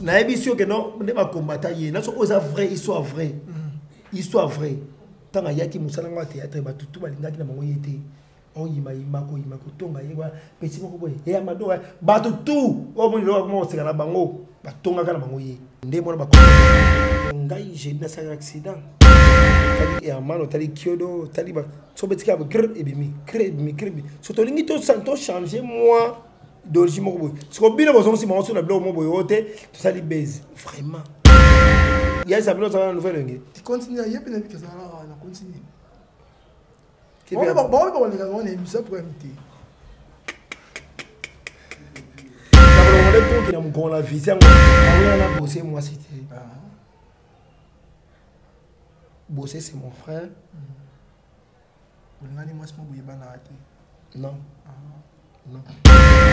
Nayebisi yo ke non, nde bakombata ye naso oyo eza vrai histoire, vrai histoire vrai. Ntango ayaki mosala ngo ya théâtre, bato tu balingaki na bango ye te. Oyimayima koyima kotonga ye wana peti moko boye ya mado, bato tu oyo moni loko akoma koseka na bango, batongaka na bango ye nde mwana bako. Ngai jeudi nasalaki accident. Otali Herman, otali Kiodo, otali so betika gr ebimi, gr ebimi, gr ebimi. So tolingi tochange mwa idéologie moko boye. Siko bino bozongisi bango so na biloko moko boye oyo te. Tosali base vraiment ya Isabelo, ozala na nouvelle enge. Continue ye mpe nayebi kezalaka wana, continue. Bango bakoleka bango na émission, problème te. Nakolongola na mokolo na visi yango aoya na bose mwasi te. Bose, c'est mon frère. Olingani mwasi mo boyebanaka te? Non, non,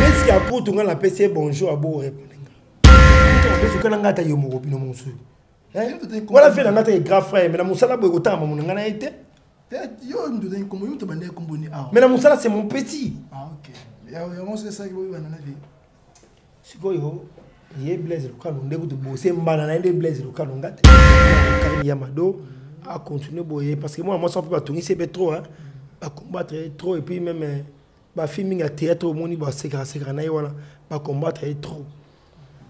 eske akutu nga napesi ye bonjour, abo répondre nga. Apesi okana nga ata yo moko, bino mosusu wana fe na nga te, grand frère. Mais na mosala boye kotanga mamu na nga na ye te. Yo moto ozangi kombo, yo moto obandaki kombo ni awa. Mais na mosala, c'est mon petit. Ah ok, yango soki esalaki boyebana na vie. Sikoyo ye Blaise Lukano nde kutu bose mbana na ye nde Blaise Lukano, nga te. Karine ya Mado acontinue boye, parce que mwana mwasi mpe batongisi ye mpe trop, hein. Bacombattre ye trop, et puis même bafilles mingi ya théâtre omoni basekaka sekaka na ye wana, bacombattre ye trop,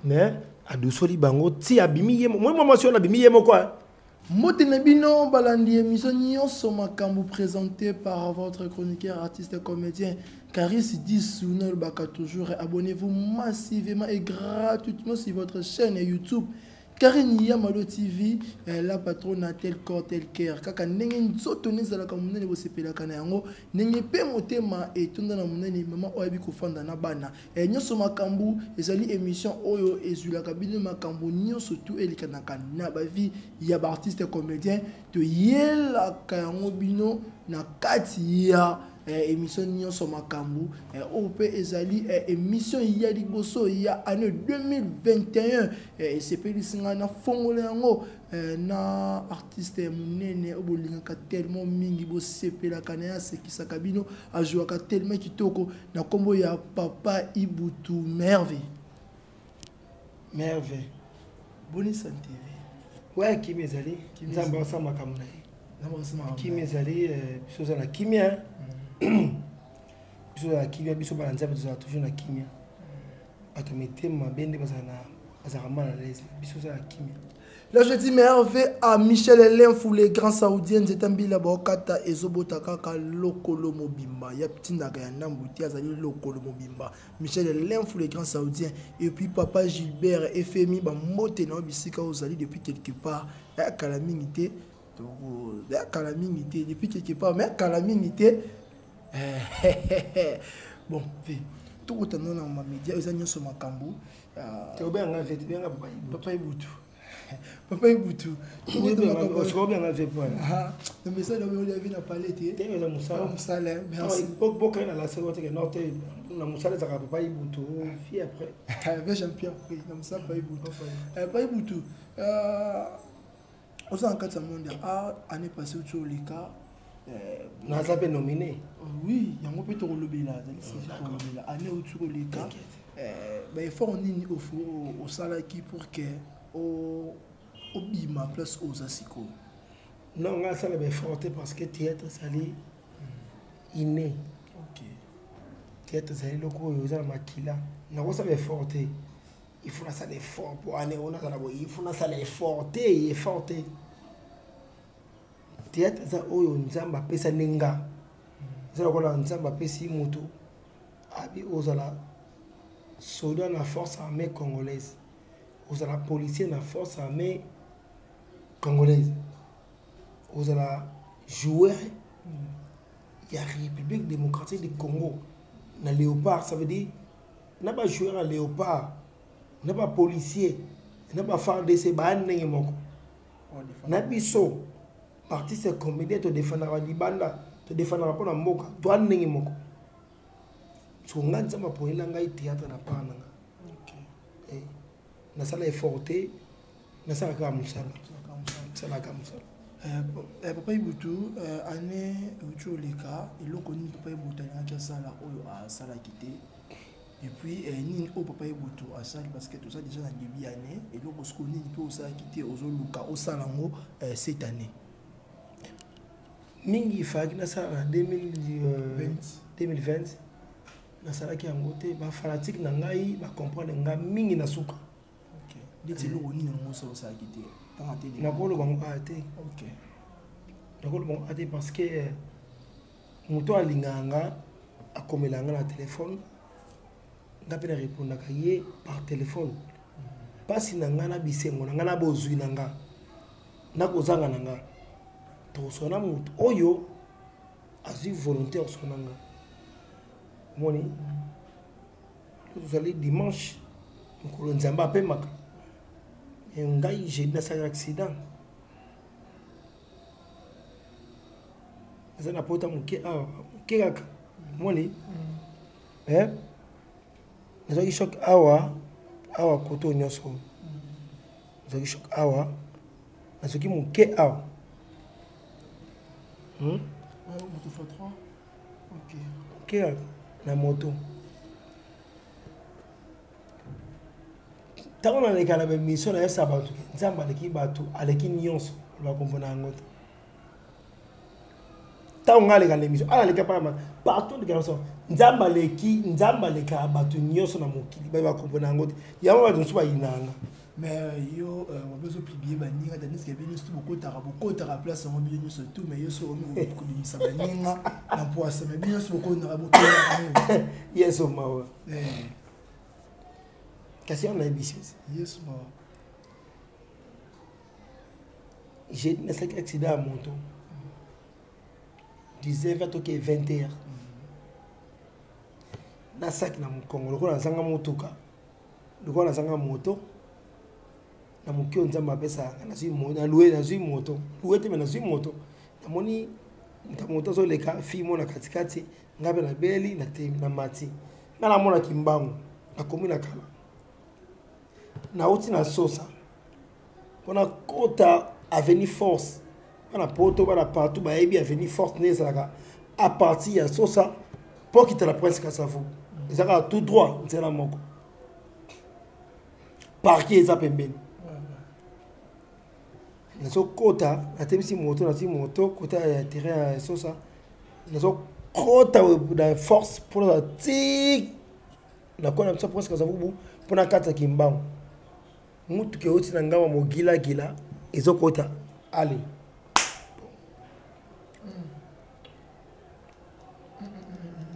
mais adosoli bango ti abimi ye moi. Mwa mwasi wana abimi ye moko, hein. Mbote na bino balandi émission Nyonso Makambo, présenté par votre chroniqueur, artiste comédien Caris Dissou. Baka toujours, abonnez-vous massivement et gratuitement sur votre chaîne YouTube Karine Yamalo TV, la patronne à tel corps tel cœur. Kaka ndenge nzoto nezalaka monene, bosepelaka na yango, ndenge mpe motema etonda na monene, mama oyo ayebi kofanda na bana. Nyonso Makambo ezali émission oyo ezwilaka bino makambo nyonso tu elekanaka na bavie ya baartiste comédien. Toyelaka yango bino na kati ya émission Nyonso Makambo. Oyo mpe ezali émission ya liboso ya année 2021. Esepelisi ngai na fongola yango na artiste monene oyo bolingaka tellement mingi, bosepelaka na ye, asekisaka bino, azwaka tellement kitoko, na nkombo ya Papa Ibutu Merve. Merve. Boni santé? Ouais, kimi ezali, Nzambe asala makambo na ye. Kimi ezali, biso oza na kimia, biso oza na kimia, biso bana Nzambe tozala toujours na kimia. Bato mitema mabe nde bazalaka mal à l'aise, biso oza na kimia. Là, je dis merveille à Michel Lenfou, les grands saoudiens, Nzeta Mbila, Bokata, Ezobota Kaka, Lokolo Mobimba. Ya Tindaka ya Ndambu, Ti Azali Lokolo Mobimba. Michel Lenfou, les grands saoudiens. Et puis Papa Gilbert, FMI, ba mbote na bisika ozali depuis quelque part. Ya kala mingi te. Ya kala mingi te, depuis quelque part. Mais kala mingi te. Bon, tokotana na ma média, eza Nyonso Makambo. Obenga ve, benga Papa Ibutu. Papa Ibutu. Obenga ve po. Message oyo oyo na palais te. Te, eza mosala. Mosala, merci. Bokei na laseko teke no te, na mosala ezalaka Papa Ibutu fi après. Ve Jean-Pierre après na mosala Papa Ibutu. Papa Ibutu, oza na kati ya monde ya art. Année passée oti oleka. Naza mpe nominé. Oui, yango mpe tokolobela, azali sujet tokolobela. Année outi koleka, baeffort nini osalaki pour que obima place oyo oza sikoyo? Non, nga asala baeffort te, parce que théâtre ezali inné. Théâtre ezali eloko oyo eza na makila. Nakosala effort te. Il faut nasala effort po année oyo nazala boye, il faut nasala effort te, effort te. Théâtre eza oyo Nzambe apesa nde nga. Eza lokola Nzambe apesi moto abi ozala soldat na Force armée congolaise, ozala policier na Force armée congolaise, ozala joueur ya République démocratique du Congo na Léopard. Ça veut dire na bajoueur ya Léopard, na bapolicier, na baFARDC, baya ndenge moko na biso artiste comédien. Todefendaka libanda, todefendaka mpona mboka, toa ndenge moko. So ngai Nzambe aponela ngai théâtre na part na nga. Nasala effort te, nasala kaka mosala, nasalaka mosala. Papa Ibutu, année euti oleka, eloko nini Papa Ibutu alingaki asala oyo asalaki te? Et puis eh, nini oyo papa Ibutu asali, parce que toza déjà na début année, eloko sikoyo nini mpe osalaki te ozoluka osala yango eh, cette année? Mingi efalaki nasala na 2020, nasalaki yango te. Bafanatike na ngai bacomprendre nga mingi na suka. Neti eloko nini yango osala osalaki te? Tanga te. Nakoloba ngo kaka te. Nakoloba ngo kaka te parce que moto alingaka nga, akomela nga na telefone, nga mpe narépondaka ye par téléphone. Mpasi na nga na bisengo na nga na bozwi na nga na kozanga na nga, tokoswana na moto oyo azwi volonté ya koswana nga. Omoni, tozali dimanche, mokolo Nzambe apemaka. Ngai jeudi nasalaki accident, naza na pota moke awa, moke kaka. Omoni, nazwaki choc awa awa, koto nyonso nazwaki choc awa, nazoki moke awa. Moke kaka na moto. Ntango naleka na baémission, nayebisa bato ke Nzambe aleki bato, aleki nyonso. Bakompona yango te. Ntango ngai aleka na émission, ala aleka pama partout, aleka na Nzambe aleki, Nzambe alekaka bato nyonso na mokili. Baye bakompona yango te, yango bato mosusu bayina yanga. Mais yo wabe ozopublier baninga, tandis que bino nyonso bokotaka, bokotaka place yango bino nyonso tout. Mais yo so okomi kobimisa baninga na poisa, mais bino nyonso bokotaka, bokotaka yango. Yesu mawa. Kasi wana nayebisi. Yesu mawa. Jeudi nasalaki accident ya moto 19 toke 20 heures. Nasaki na mokongo lokola nazanga motuka, lokola nazanga moto na moki oyo Nzambe apesaka. Nazwi, nazwi moto louer te, mais nazwi moto. Namoni moto, moto azoleka, fille mo na katikati, ngai mpe nabeli na mati. Ngai namonaki mbangu, nakomi na kala, nauti na Sosa mpona kota avenue Force. Bana Poto, bana partout bayebi avenue Force nde ezalaka à partir ya Sosa mpo kita na Prince Kasavu. Eza kaka tout droit, nzela moko, parquet eza pembeni. Nazokota, natemisi moto, nazwi moto kota ya terrain ya Sosa, nazokota na Force mpona ti nakona biso Prince Kasavubu mpona kati ya Kimbangu. Mutuka euti na ngambo mogilagila ezokota ale.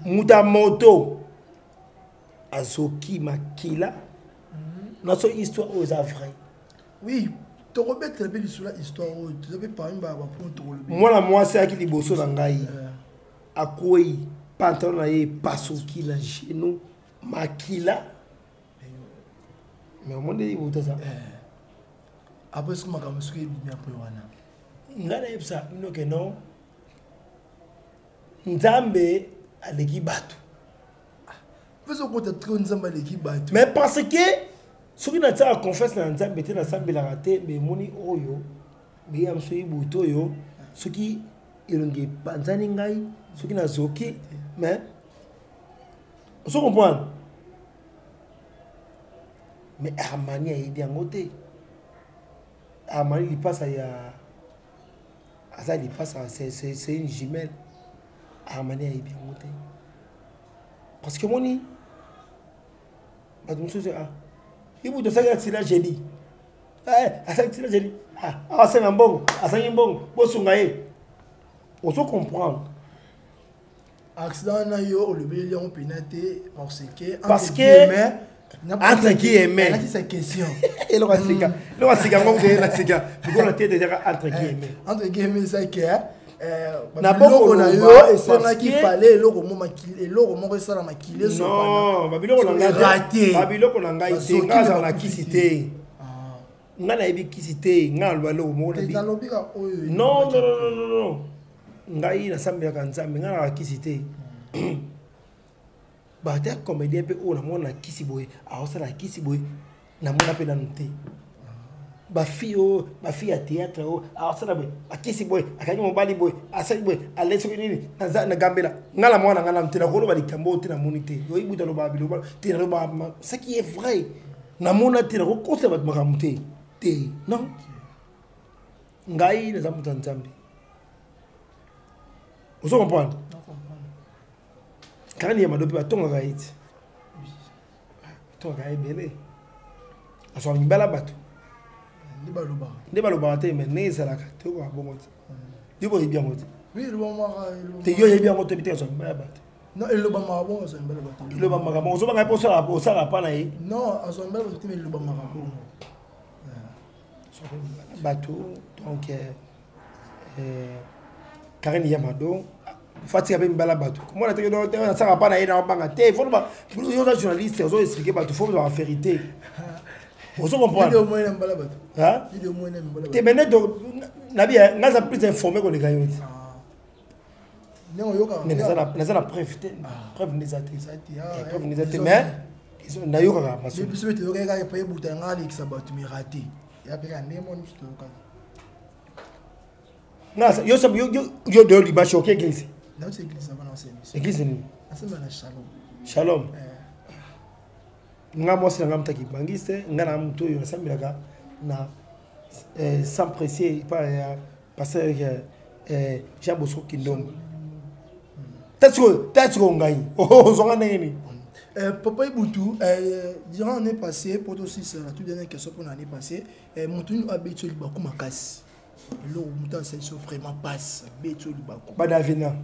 Moto ya moto azoki makila naso. Histoire oyo eza vrai. Oui, tokobetela mpe lisolo ya histoire oyo, toza mpe parmi bapoint tokolobi. Mwana mwasi ayaki liboso na ngai, akwei, pantalon na ye epasuki na genou, makila. Mais omoni ibuta aza. Après soki makambo soki ebimi après wana? Ngai nayebisa bino ke non, Nzambe aleki bato. Mpe sokota trop, Nzambe aleki bato. Mais parce que soki natiaka confiance na Nzambe te, nasambelaka te, mais emoni oyo meya mosu ibutu oyo, soki elongi epanzani ngai, soki nazoki, mais ozo comprendre. Mais Armani ayebi yango te. Armani lipasa ya aza lipasa, c'est une jumelle. Armani ayebi yango te parce que omoni bato mosusu, ah, Ibutu asalaki accident jeudi, asalaki accident jeudi, ah, asenga mbongo, asangi mbongo, bosunga ye. Ozo comprendre? Accident na yo olobeli yango mpena te parce que Parce que entre guillemets. Sa question. Eloko ya sika, eloko ya sika ngo te na sika mikolo te, déjà entre guillemets. Entre guillemets, eza ke na biloko na yo esengaki fale eloko mo, eloko moko esala makili. Non, babiloko na ngai, babiloko na ngai te. Ngai azala na kisi te, ngai nayebi kisi te. Ngai naloba eloko moko. Non, non, non, non, ngai nasambelaka Nzambe, ngai nalaka kisi te. Bato ya comédien mpe oyo namona na kisi boye, aosala kisi boye, namona mpe nanu te. Bafille oyo, bafille ya théâtre oyo asala boye, akisi boye, akangi mobali boye, asali boye, alei soki nini, naza nagambela nga na mwana nga nanu te, nakoloba likambo oyo te, namoni te. Oyebi buta alobaka biloba te, naloba ce qui est vrai, namona te, nakokosa bato makambo te te. Non, ngai naza moto ya Nzambe, ozo comprendre? Kaka niyama do mpe batongaka ye ti, batongaka ye ebele, azwaka mibala bato nde balobaka te, mais ndenge ezalaka te, okoka bongo te. Yo boyebi yango te te, yo oyebi yango te, te azwa mibala bato. Non, elobamaka bongo, azwa mibala bato. Elobamaka bongo, ozobanga mpe osalaka mpa na ye. Non, azwa mibala bato te, mais elobamaka bongo. Bato donc Karine Yamado fatika mpe mibala bato komona te, nasaka mpa na ye, naobanga te. Faut yo oza journaliste, ozo expliquer bato, faut ozala vérité, ozo comprendre te. Mais nde nabi nga aza plus informé koleka yo te, naza na preuve te, preuve nde eza te, preuve nde eza te, mais nayokaka. Biso mpe toyokaki kaka epai ebuta nga alekisa bato mirate ya mpe kaka ndenge moni biso toyokaki. Yo yo de dimanche oke église? Nauti église avant na église nini? Nasemba na Shalom. Shalom. Nga mwasi na nga mutaki bangiste, nga na motu oyo nasambelaka na sans pressier epai ya pasteur Jean Bosco Kindombo. Ta sikoyo ngai ozwanga ndenge nini? Papa Ibutu, durant l'année passée, pour aussi c'est la toute dernière question pour l'année passée, motu nini abeti libaku makasi, eloko motu asali so vraiment passe, abeti libaku? Badavina.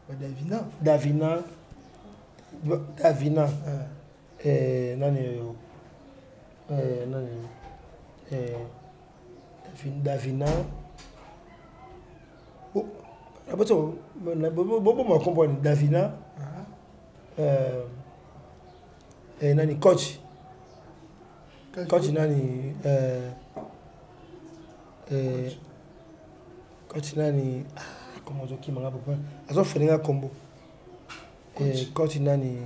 Badavina. Davina, Davina, nani oyo, nani, Davina, boboma comprendre Davina, nani, coach, coach nani, coach nani, comment ozokima nga papa, azofene nga kombo, coach nani,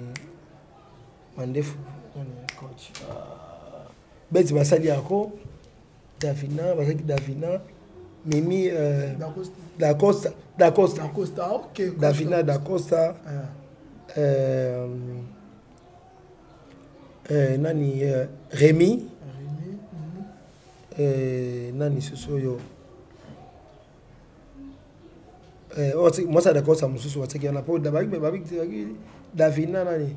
mandefu nani, coach beti basali yako Davina, bazalaki Davina, Mimi, Dacosta, Dacosta, Dacosta, ok. Davina, Dacosta, nani, Rémi, nani susu oyo, mwasi ya Dacosta mosusu batiaki wana po Davina nani,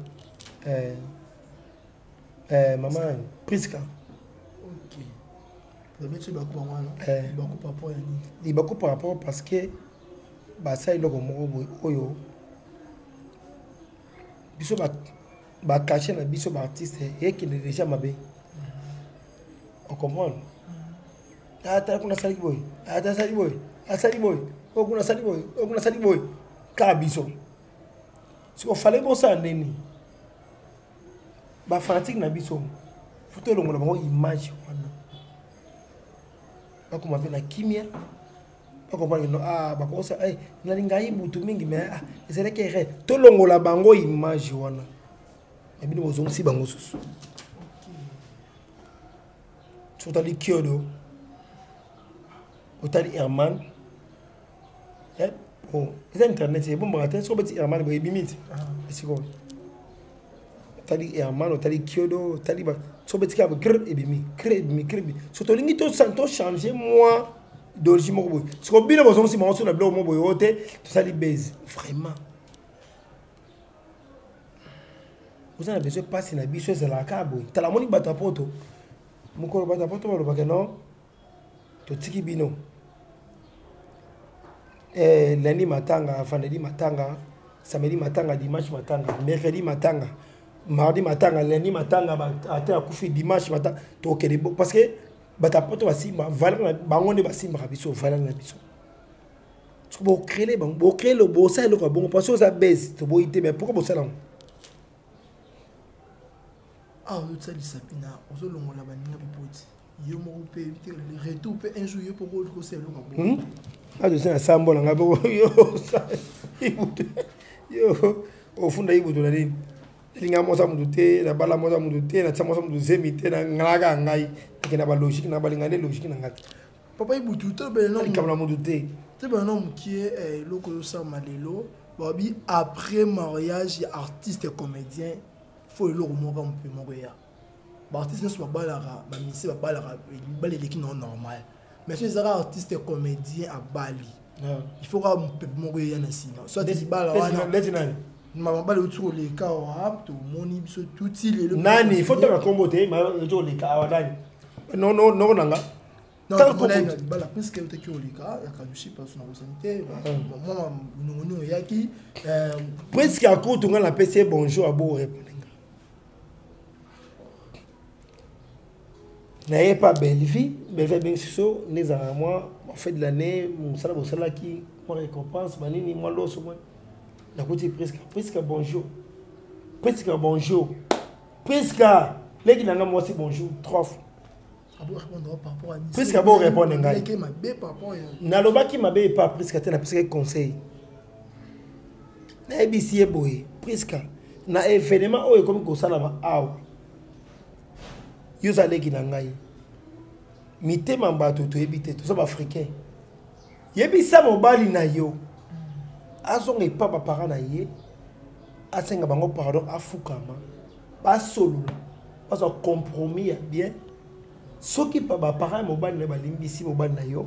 mama nani, Priska. Libaku par rapport parce que basali eloko moko boye oyo biso bacachet na biso baartiste ekende déjà mabe, ocomprendre? Ata kuna asalaki boye, ata asali boye, asali boye, oyo kuna asali boye, oyo kuna asali boye, kaka biso. Siko fale bosala ndeni bafanatike na biso, faut tolongola bango image wana, bakoma mpe na kimia, bakomprendre no, ah, bakosa nalinga ye butu mingi, mais ah, ezalaki erreur. Tolongola bango image wana na bino, bozongisi bango susu. So otali Kiodo, otali Herman, bon, eza internet ebombaka te. Soki obeti Herman boye, ebimi te. Sikoyo otali Herman, otali Kiodo, otali soki obeti kaka gr, ebimi gr, ebimi gr, ebimi. So tolingi tochange mwa idéologie moko boye. Siko bino bozongisi bango so na biloko moko boye oyo te, tosali base. Vraiment oza na besoin mpasi na biso ezalaka kaka boye. Tala, moni bato ya Poto, mokolo bato ya Poto balobaka non, totiki bino, lundi matanga, vendredi matanga, samedi matanga, dimanche matanga, mercredi matanga, mardi matanga, lundi matanga, ata akufi dimanche matanga, tokende. Parce que bato ya Poto basimba valeur na bango nde basimbaka biso valeur na biso. Soki bocréer bango, bocréer, bosala eloko ya bongo, parce que oza base, toboyi te, mais pourquoi bosala yango? Awa ozosalisa mpena, ozolongola baninga bipoti yo moko mpe retour mpe un jour yo mpo okosala eloko ya bongo. Azosi na sambo na ngai mpo yo yo ofunda Ibutu na nini? Nalinga mwasa mutu te, nabala mwasa mutu te, natia mwasa mutu zemi te, na ngalaka ngai. Nakenda balogique na balinga nde logique na ngai. Papa Ibutu, tolobele likambo na motu te. Tolobele na mokie eloko ozosalama lelo, babi après mariage ya artiste comédien, faut eloko moko mpe moko ya baartiste nyonso babalaka, bamisie babalaka, libala eleki nango normal. Mais soki ezaka artiste comédien abali, il faut kaka mopepe moko eya na nsima, soit libala wana. Leti nani? Mabala euti koleka awa, tomoni biso tuti lelo. Nani? Faut tanga kombo te, euti koleka awa nani? Noko nanga. Libala puisque eutaki koleka ya Kadushi, paso na kosani te, mwa nongonongo eyaki. Presque akutu nga napesi ye bonjour, abo répondre nga. Naye pa Bellevie, Bellevie abengisi so nde ezalaka mwa fin de l'année, mosala bosalaki, mwa récompense banini, mwa loso mwa. Nakuti Priska. Priska bonjour, Priska bonjour, Priska leki na nga mwasi bonjour, trois fois. Priska bo répondre ngai. Nalobaki mabe epa Priska te, napesaki conseil, nayebisi ye boye: Priska, na événement oyo ekomi kosalama awa, yo oza leki na ngai, mitema bato toyebi te, toza baafricain, yebisa mobali na yo azonga epa baparent na ye, asenga bango pardon, afukama, basolola, bazwa compromis ya bien. Soki pa baparent ya mobali na yo balimbisi mobali na yo,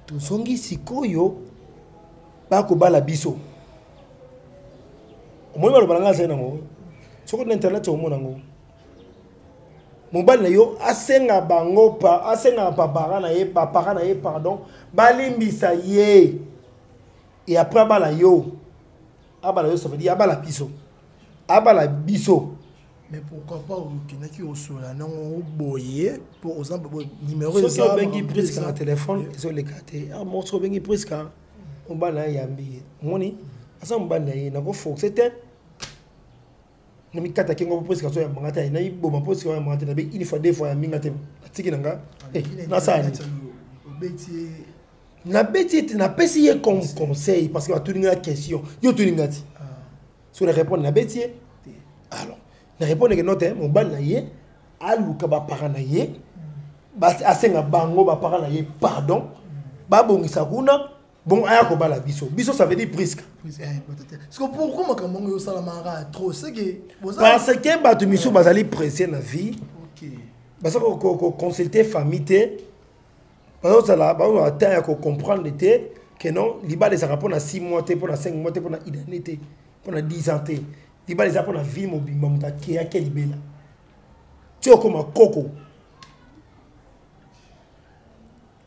tozongi sikoyo, bakobala biso. Omoni baloba na ngai azali nango, soki na internet omona yango, mobali na yo asenga bango pa, asenga baparent na ye, baparent na ye pardon, balimbisa ye, et après abala yo. Abala yo, ça veut dire abala biso, abala biso. Mais pourquoi pas okendaki osola nango boye po oza numéro? Soki obengi Priska na telefone, ezoleka te. Soki obengi Priska, mobali na ye yambi ye, omoni aza mobali na ye, nakoforce te. Namikataki ngo mpo Priska azoyambanga te, nayiboma mpo Priska oyambanga te. Nabe une fois, deux fois, yambinga te, natiki na nga, nasala nini? Nabeti ete napesi ye comme conseil, parce que batuninga question, yo otuninga ti so na répondre, nabeti ye. Alors na répondre ke note mobali na ye aluka baparent na ye, asenga bango baparent na ye pardon, babongisa kuna bongo aya kobala biso. Biso, ça veut dire Priska. Pourquoi makambo yango ezosalamaka trop? C'est que parce que bato misusu bazali pressé na vie, baza koconsulte famille te, bazozala bazozala temps ya kocomprendre te ke non, libala ezalaka mpona 6 mois te, mpona 5 mois te, mpona une année te, mpona 10 ans te. Libala eza mpona vie mobimba. Moto akeyaki libela ti okoma koko,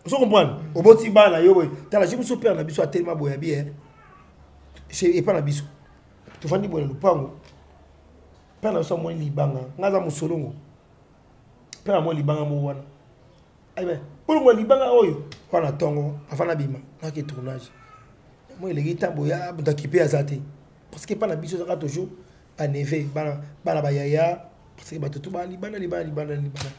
ozo comprendre, oboti bana yo boye. Tala je biso, père na biso atelema boye, abi epa na biso, tofandi boye na lupango, père na biso amoni libanga, nga aza mosolongo, père amoni libanga moko wana, ayibe olongola libanga oyo wana. Ntongo avant nabima, naki tournage mo eleki ntango ya moto akipe aza te, parce que epa na biso ezaka toujours baneve, bana bayaya, parce que bato to balibanda libanda libanda libanda.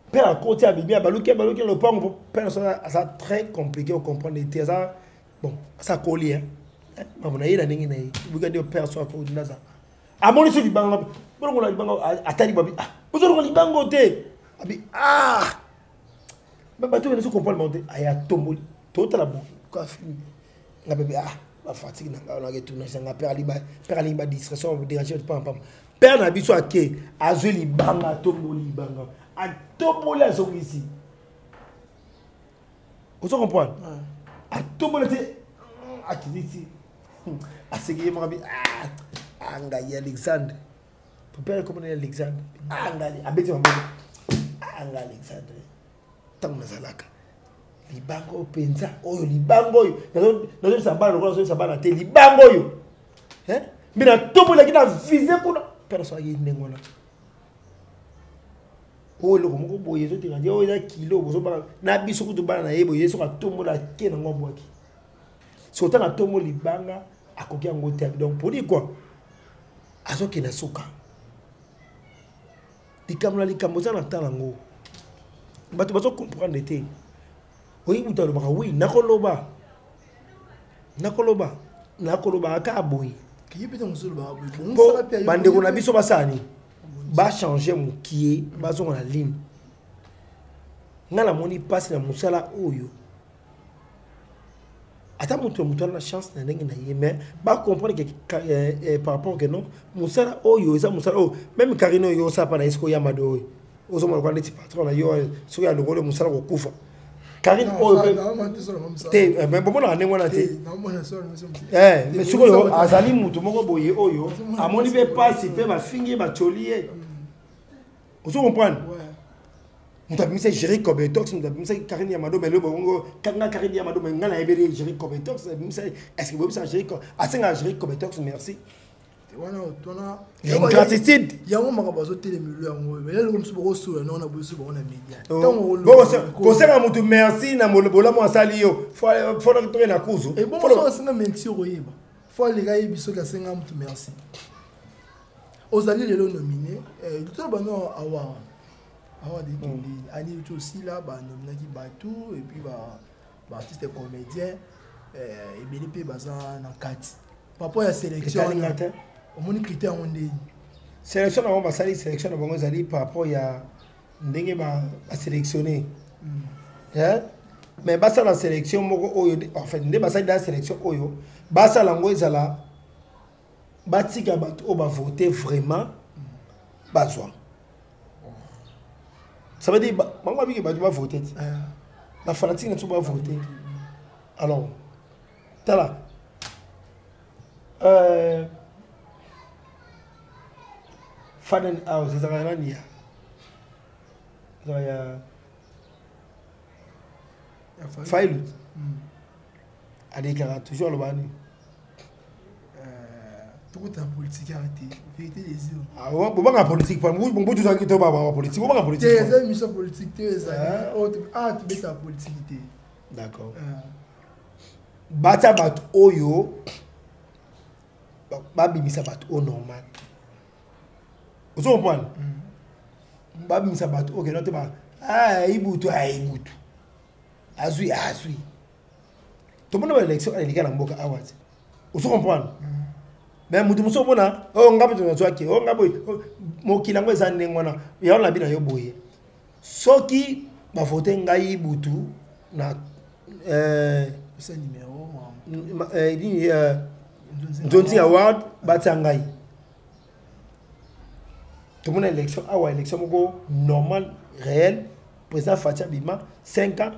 Mpe akoti, abimi, abaluki, abaluki na lopango. Mpe na so aza très compliqué ocomprendre te, aza bon, aza koli mambo na ye na ndenge na ye. Buka nde père so akoti, naza amoni so libanga, bolongola libanga, atali babi: ah, bozolongola libango te. Abi: ah, bato oyo nazo comprendre bango te. Aya tomboli, totala bo ka film nga bebe, ah, bafatigue na ngai, onake tournage na nga. Père ali, père alingi badistraction, déranger pam pam. Père na biso ake, azwi libanga, atomboli libanga, atomboli, azongisi. Ozo comprendre, atomboli te, akindi ti aseki ye moko, abi: ah, ngai Alexandre, père komona Alexandre, ah, ngai abeti maboko, ah, ngai Alexandre, ntango nazalaka libanga oyo mpenza, oyo libanga oyo nazobisa bana lokola nazobisa bana te, libanga oyo mbe natombolaki na vise kuna. Mpe nasalaki ndenge wana, oyo eloko moko boye ezotenga, oyo eza kilo, bozobana na biso kutu bana na ye boye. Soki atombola, ake nango, abwaki. Soki otanga atombo libanga, akoki yango te. Donc pour dire quoi? Azokende suka likambo na likambo eza na ntan yango, bato bazocomprendre te. Oyebi butu alobaka wi, nakoloba, nakoloba, nakolobaka kaka boye mpo bandeko na biso basala nini? Bachange mokie, bazonga na ligne. Ngai namoni mpasi na mosala oyo. Ata moto ya moto ana na chance na ndenge na ye, mais bacomprendre que par rapport que non, mosala oyo eza mosala oyo. Même Karine oyo osala mpa na ye, sikoyo Yamado oyo ozomona lokola neti patron na yo, soki alongoli mosala, kokufa. Karine oyo te, mais bomonaka ndenge wana te. Mais sikoyo azali motu moko boye oyo amoni mpe pasi, mpe bafingi ye, batioli ye. Ozo comprendre? Moto abimisaki Géri Cobetox, moto abimisaki Karine Yamado. Mais lobo bongo nga Karine Yamado, mais nga nayebeli Géri Cobetox abimisaki. Est ce que boyebisaka Géri, asengaka Géri Cobetox merci? Wana wana. Ingratitude. Yango makambo azotelemelo yango eloko mosusu bokosola na wana boso bango na media. Kosenga motu merci na bolamu asali yo, fona toke na kuzu. Ebongo asenga merci, okoyeba fo aleka yebi soki asenga motu merci. Ozali lelo nominé to bano awa awa dekende ani ti osila, banominaki bato et puis baartiste comédien ebele mpe baza na kati. Par rapport ya sélection, omoni critère yango ndeni? Sélection na bango, basali sélection na bango ezali par rapport ya ndenge basélectionne, mais basala sélection moko oyo, en fait nde basali da sélection oyo, basala yango ezala batika bato oyo bavote vraiment bazwa. Ça veut dire bango babiki bato bavote te, bafanatike na biso bavote. Alors tala, Faden House ezalaka nani? Ya ezalaka ya Failut, alekaka toujours, aloba nini? Tokota politique awa te, vérité des urnes. Bobanga politique, bobutu ozalaki to babanga politique, bobanga politique. Te, eza émission politique te, ezali awa tobeta politique te. D'accord, batia bato oyo babimisa bato oyo normal, ozo comprendre? Babimisa bato oyo kena te, Ibutu, Ibutu azwi, azwi. Tomona baélection elika na mboka awa te, ozo comprendre? Mais moto mosusu omona oyo nga mpe nazwaki oyo nga boye. Mokili yango eza ndenge wana. Yango na bino yo boye, soki bavote ngai Butu na nini, Nzonzi Award, batia ngai. Tomona élection awa, élection moko normal, réel. Président Fatshi abima 5 ans,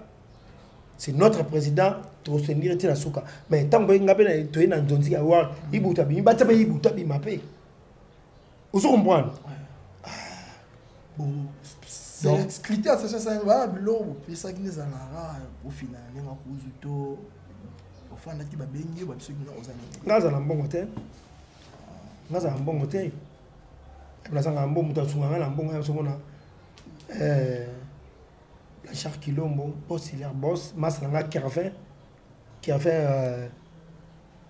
c'est notre président, tosenir ti na suka. Mais ntango boye nga mpe toye na Nzonzi Award, Ibutu abimi, batia mpe Ibutu abima mpe. Ozo comprendre? Bon, critère sasa bana biloko bopesaki nde ezalaka ofina na ndenge akuzu to ofandaki, babengi yo, babisoki oza nini? Nga azala mbongo te, nga azala mbongo te, nazanga mbongo. Moto asunganga na mbongo ya somona Blanchard Kilombo, boss, il boss masa na nga Kervin, Kervin,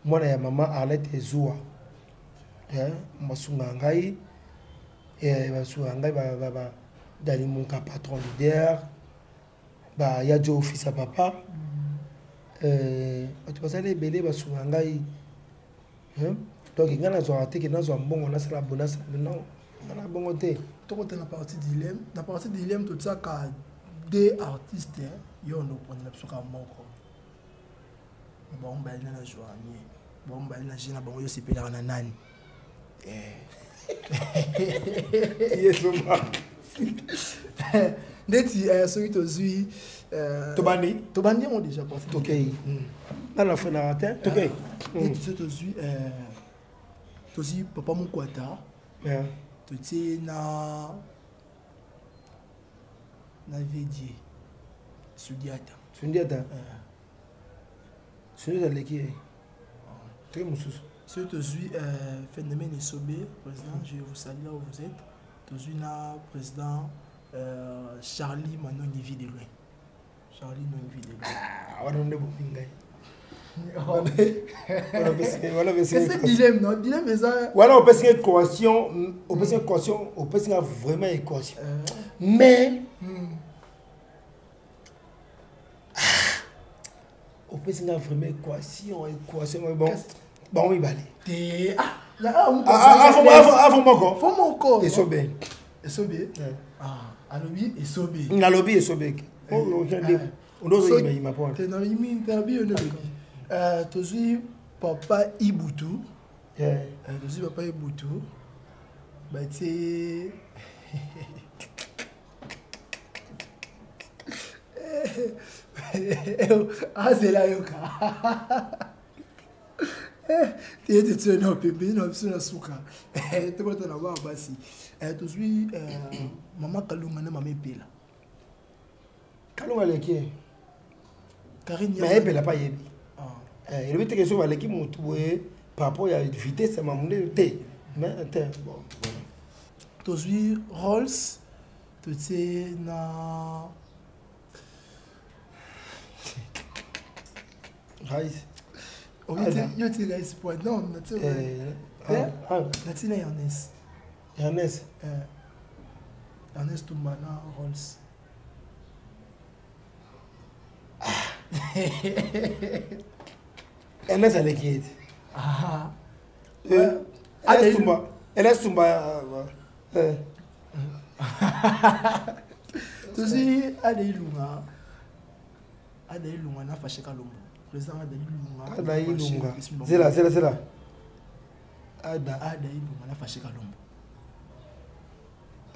mwana ya mama Arlette Ezua, basunga ngai, basunga ngai. Dani Munka, patron leader, baya jo office ya papa, bato bazali ebele basunga ngai. Donc ngai nazwaka te ke nazwa mbongo nasala bo, nasala. Non, nga na bongo te. Tokota na partie dilemme. Na partie dilemme, totiaka deux artistes, yo ndo oponi na biso kaka moko. Bango bayali na joanie, bango bayali na je na bango, yo sepelaka na nani? Yesoma. Ndeti soki tozwi Tobandi. Tobandi yango déjà. Tokei nana frenaka te, tokei. Ndeti soki tozwi papa Mokwata, totie na Vedie Sudiata. Sundiata, Sundiata aleki ye, toke mosusu. Soki tozwi Phénomène Esobe, président, je vous salue là où vous êtes, tozwi na président Charlie Manongi, vie de loin, Charlie Nongi, vie de loin. Wana nde bomi ngai. C'est dilemme, non? Dilemme eza. Wana opesi nga équation, opesi nga équation, opesi nga vraiment équation. Mais opesi nga vraiment équation, équation. Bon, bango mibale. Te, ah. Afo moko. Fo moko. Esobe. Esobe. Alobi esobe. Nalobi esobe. Ozoyima po. Te nalobi yo nde olobi. Tozwi papa Ibutu. Tozwi papa Ibutu. Batie azela yoka te ete tio na pembeni na biso na suka tokota na bana basi. Tozwi mama Kalunga na mama Epela. Kalunga aleki. Karine. Mais Epela pa yebi. Elobi teke soki baleki motu boye par rapport ya vitesse ya mamunde te, mais te, bon. Tozwi Rolls, totie na Rice. Yo tie Rice point? Non, natie natie na Ernest. Ernest. Ernest Tumba na Rolls. Ernest aleki ye te. Ernest Tumba, Ernest Tumba. Tozwi Ada Ilunga, Ada Ilunga na Fashe Kalombo, président Ada Ilunga. Ada Ilunga, zela, zela, zela, Ada. Ada Ilunga na Fashe Kalombo.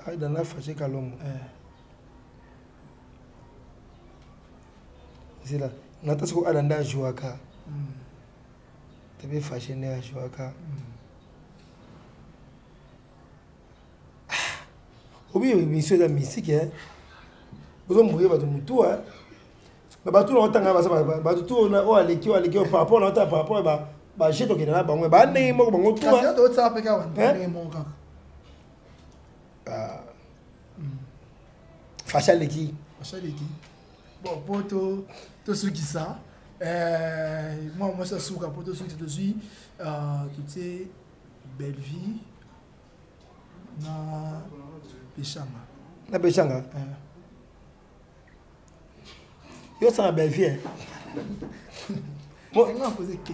Ada na Fashe Kalombo. Zela, nata soko Ada nde ajouaka tebe, Fashe nde ajouaka. Obi émission eza mystique, ozomboye bato motu. Me bato na otanga baza bato tu oyo aleki, oyo aleki par rapport na otanga, par rapport baje tokende na bango bandenge moko, bango tu. Kasi totsala mpe kaka ndenge moko kaka. Fashe aleki. Fashe aleki. Bon, mpo tosukisa, mwa mwasi asuka, mpo tosukisa, tozwi, totie Bellevie na Peshanga. Na Peshanga. Yo osala Bellevie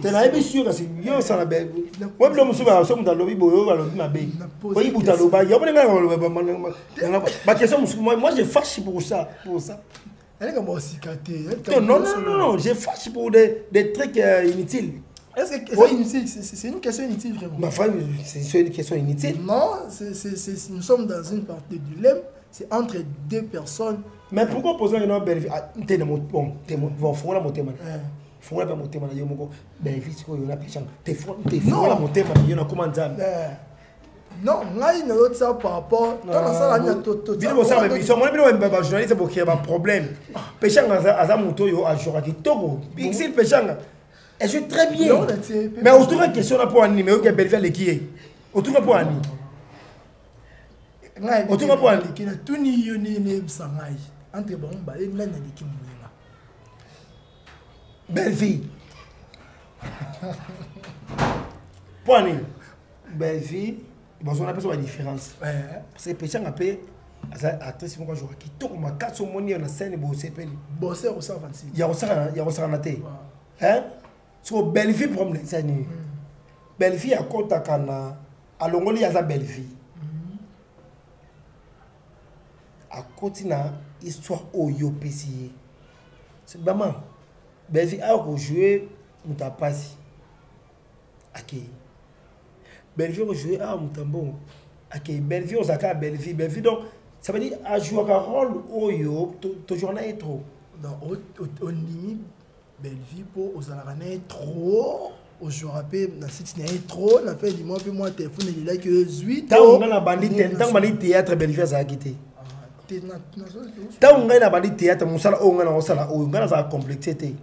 te, nayebi sûr, kasi yo osala oyo bilo mosusu. So moto alobi boye, oyo alobi mabe, oyi butu alobaki yo ndenge baquestion mosusu. Moi, je fâche pour ça, pour ça. Eleka mosika te. Non, non, non, non, je fâche pour des trucs inutiles. Est-ce que c'est inutile? C'est une question inutile, vraiment. Ma frère, c'est une question inutile. Non, nous sommes dans une partie de dilemme. C'est entre deux personnes. Mais pourquoi poser une belle vie? Bon, bon, fongola motema. Fongola pe motema na yo moko. Bellevie sikoyo na Peshanga. Te fongola motema na yo na koma Nzambe. Non, ngai nazotia par rapport ntango nasala nini. Bino bosala baémission, mona bino bajournaliste bokea baproblème. Peshanga aza moto oyo ajouaka kitoko. Pixil Peshanga, elle joue très bien. Mais autour de question na mpo ani, mais oyoki Bellevie aleki ye, autour mpo ani, autour mpo ani. Natuni yo nini, nayebisa ngai entre bango mibale, nani aleki moninga? Bellevie. Mpo ani Bellevie bazona mpe so badifférence, parce que Peshanga mpe aza actrice moko ajouaka kitoko makasi. Omoni yo na scène bosepeli. Bose kosala 26. Ya kosakana te. Soko Bellevie, problème eza nini? Bellevie akɔtaka na alongoli, aza Bellevie, akoti na histoire oyo opesi ye. Bama Bellevie awa kojoue moto apasi, akei. Bellevie kojoue awa moto ya mbongo, akei. Bellevie ozalaka ya Bellevie, Bellevie. Donc ça veut dire ajouaka rôle oyo toujours na ye trop. Donc ondimi Bellevie mpo ozalaka na ye trop, ozwaka mpe na site na ye trop, na fin du mois mpe mwa telefone elelaki oyo ezwi. Ntango ngai na bandi, ntango bandi théâtre, Bellevie azalaki te. Ntango ngai na bandi théâtre, mosala oyo ngai nakosala, oyo ngai nazala complexe te.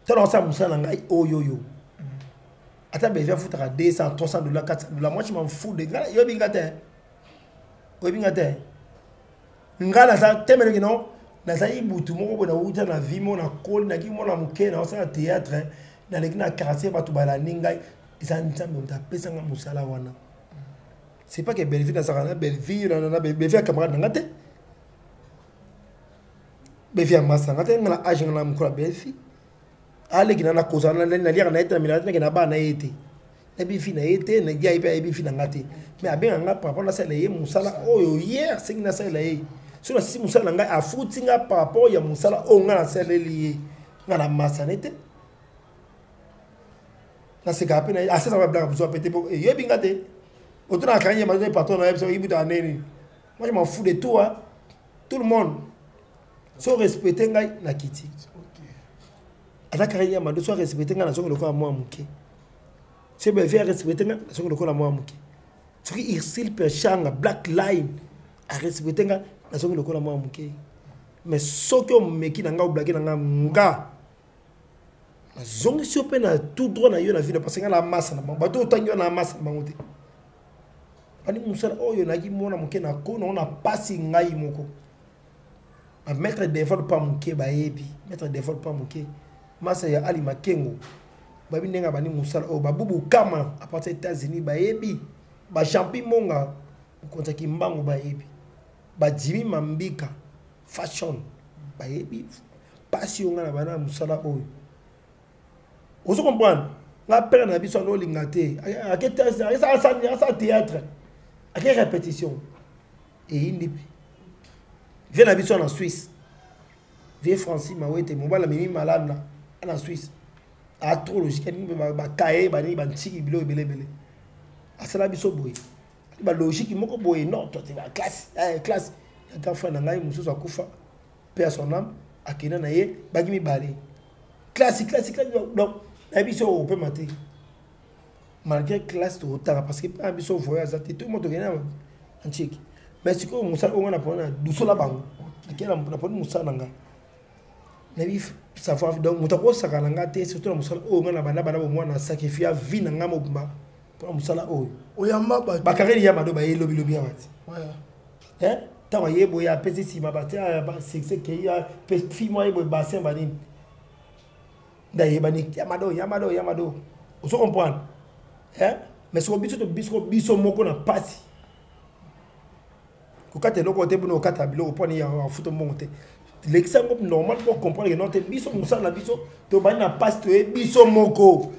Ntango nakosala mosala na ngai oyo oyo, ata Bellevie afutaka 200, 300 dollars, 400 dollars, moi je m'en fous de ngai. Yoyebi nga te, oyebi nga te. Ngai naza temeleki non, nazali butu moko boye, nauta na vie moko, nakoli, naki mwana moke, naosala théâtre, naleki na quartier, bato balandi ngai. Eza Nzambe moto apesanga mosala wana. C'est pas que Bellevie, nazalaka na Bellevie, na Bellevie ya camarade na nga te, Bellevie ya masa nga te. Nga na age nga na mokolo ya Bellevie aleki na nakozala, naliaka na ye te, na milaka te, nake na bana na ye te. Nayebi vie na ye te, nayebi ye mpe ayebi vie na nga te. Mais abenga nga par rapport nasalela ye mosala oyo ye asengi nasalela ye. Soki nasisi mosala na ngai, afuti nga par rapport ya mosala oyo nga nasaleli ye. Nga na masane te. Nasekaka mpe na ye, asesaka babilaka bozwa mpe te mpo eyebi nga te. Otuna akangi ye mazo patron na ye biso ibutaka nini. Moi je m'en fous de tout hein. Tout le monde. So respecter ngai na kiti. Ata kaka ye mado so respecter ngai nazongi lokola mwa moke. Soki Bellevue arespecte nga nazongi lokola mwa moke. Soki Ursule Peshanga Black Line arespecte nga nazongi lokola mwa moke. Mais soki omeki na nga oblake na nga nga nazongisi yo mpe na tout droit na yo na vie parce que nga na masa na bango bato otangi yo na masa na bango te bani mosala oyo nayaki mwana moke na ko nango na pasi ngai moko bamaître devol pa moke bayebi maître devol pa moke masa ya ali makengo bayebi ndenge abandi mosala oyo babubu kama à partir ya états-unis bayebi bajampi monga mokonzi ya kimbangu bayebi bajimi mambika fashion bayebi mpasi oyo ngai na bana ya mosala oyo ozo comprendre nga pere na biso ando olinga te asala théâtre ake répétition eyindi mpe vie na biso na suisse vie francis mawete mobali amemi malade na na suisse a trop logique alingi mpe bakaye banini bantiki biloko ebele ebele asala biso boye balogique moko boye non tote baclasse eh, classe ya grand frère na ngai mosusu akufa mpe ya son âme akenda na ye baki mibale classe classe classe donc nayebi biso opema te malgré classe tokotanga parce que mpe biso voyage aza te tout le monde tokende na ntiki mais sikoyo mosala oyo nga na pona dusola bango nakei na poni mosala na nga nayebi savoir donc moto akosaka na nga te surtout na mosala oyo nga na banda banda bomwana sacrifie vie na nga mobimba mpona mosala oyo oyamba bato bakareli ya mado baye lobilobi awa ti ntango aye boye apesi nsima batia succès kei pe fille moko aye boye bassin banini nde ayebani ya mado ya mado ya mado ozo comprendre mais soko biso biso biso moko na mpasi kokata eloko te mpona kokata biloko mpona ya afuta mbongo te lekisa yango normal mpo comprendre ke non te biso mosala na biso tobandi na mpasi toye biso moko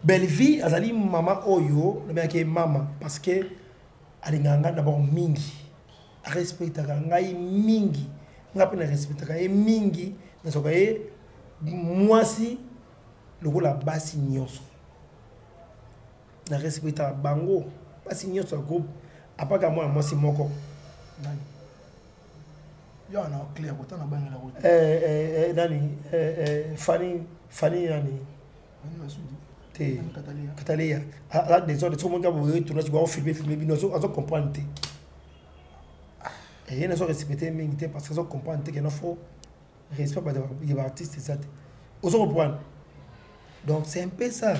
Bellevue azali mama oyo nabengaki ye mama parce que alingaka ngai d'abord mingi arespectaka ngai mingi ngai mpe na respectaka ye mingi nazwaka ye mwasi lokola basi nyonso na respectaka bango basi nyonso ya groupe apaka mwana mwasi moko nani yo wana clair kotanga bangela eh, eh, eh, nani fani fani nani te kataleya aza desordre soki omoni kaka boye tournage bao filme filme bino azo comprendre te ye nazo respecte mingi te parce que azo comprendre te kena fo respect ya baartiste eza te ozo comprendre donc c'est un peu ça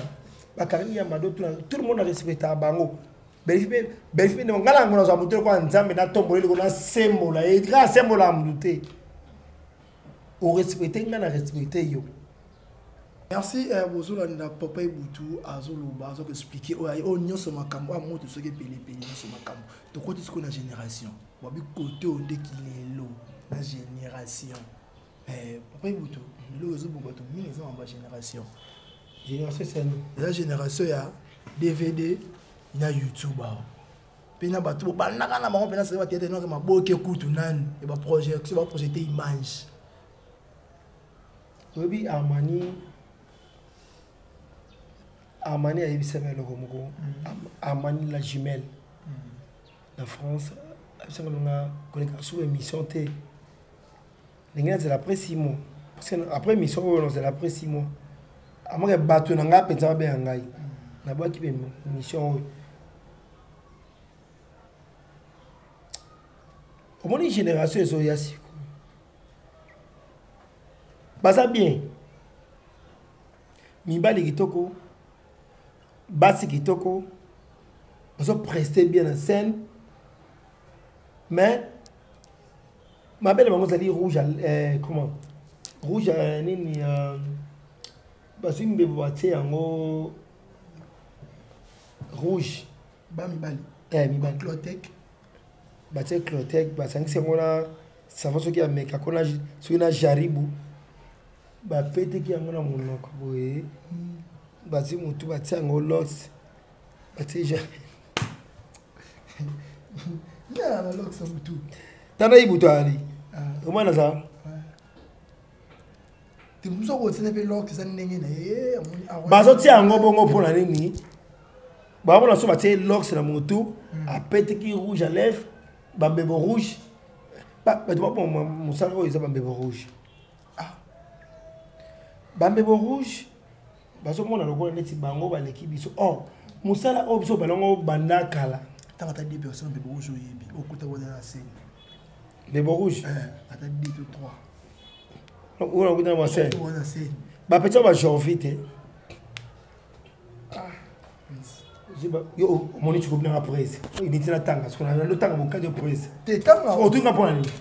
bakarine ya mado tout le monde arespectaka bango belfi mpe ngai na yango nazwa moto lokola nzambe natombola eloko nasembola ye kaka asembola motu te orespecte ngai na respecte yo merci eh, bozolanda papa ebutu azoloba azokoexplike oyo oyo nyonso makambo oyo moto soki epelepele nyonso makambo tokoti sikoyo na génération babi kote oyo ndeki lelo na génération eh, papa ebutu lelo ezobonga bato mingi eza mamba génération génération esani eza génération ya dvd na youtube awa mpe na bato bobandaka na bango mpena seke bateyate noke maboke kutu nani ya baprojection baprojete image oyebi armani armani ayebisaka eloko moko mm. armani la jumelle mm. na france ayebisaka nanga koleka sous émission te ndenge nazela après 6 mois parce que après émission oyo nazela après 6 mois amoke bato na ngai mpenza babenga ngai mm. nabwaki mpe émission oyo omoni génération ezoya sikoyo baza bien mibali kitoko basi kitoko bazo preste bien na scène mais mabele bango ezali rouge euh, comment rouge euh, nini euh, bazwi mbebo batie yango rouge ba mibali eh, mibali clotec batie clotec basangisi yango na savon soki ameka ko soki na jaribu bapeteki yango na monoko boye hmm. Bazwi motu batia yango lox, batie ja. Ya na lox ya motu. Tanda ibutu ali. Omwana za. Te mosu akotina mpe lox eza ndenge na ye amoni awa. Bazotia yango bongo mpo na nini? Bamona so batie lox na motu, apeteki rouge à lèvres, bambebo rouge. Bato baboma mosala oyo eza bambebo rouge. Bambebo rouge bazomona lokola neti bango baleki biso. Or mosala oyo biso balongo banda kala. Ntango ata 2 personnes mbebo rouge oyebi, okuta wana na scène. Mbebo rouge? Ata 2 to 3. Oyo nakuta na scène. Oyo na scène. Bapeti oyo ba Jorvi te. Yo omoni tikobi nanga presse. Initi na tanga, soki na lotanga bokati yo presse. Te tanga. Otunga mpo na nini?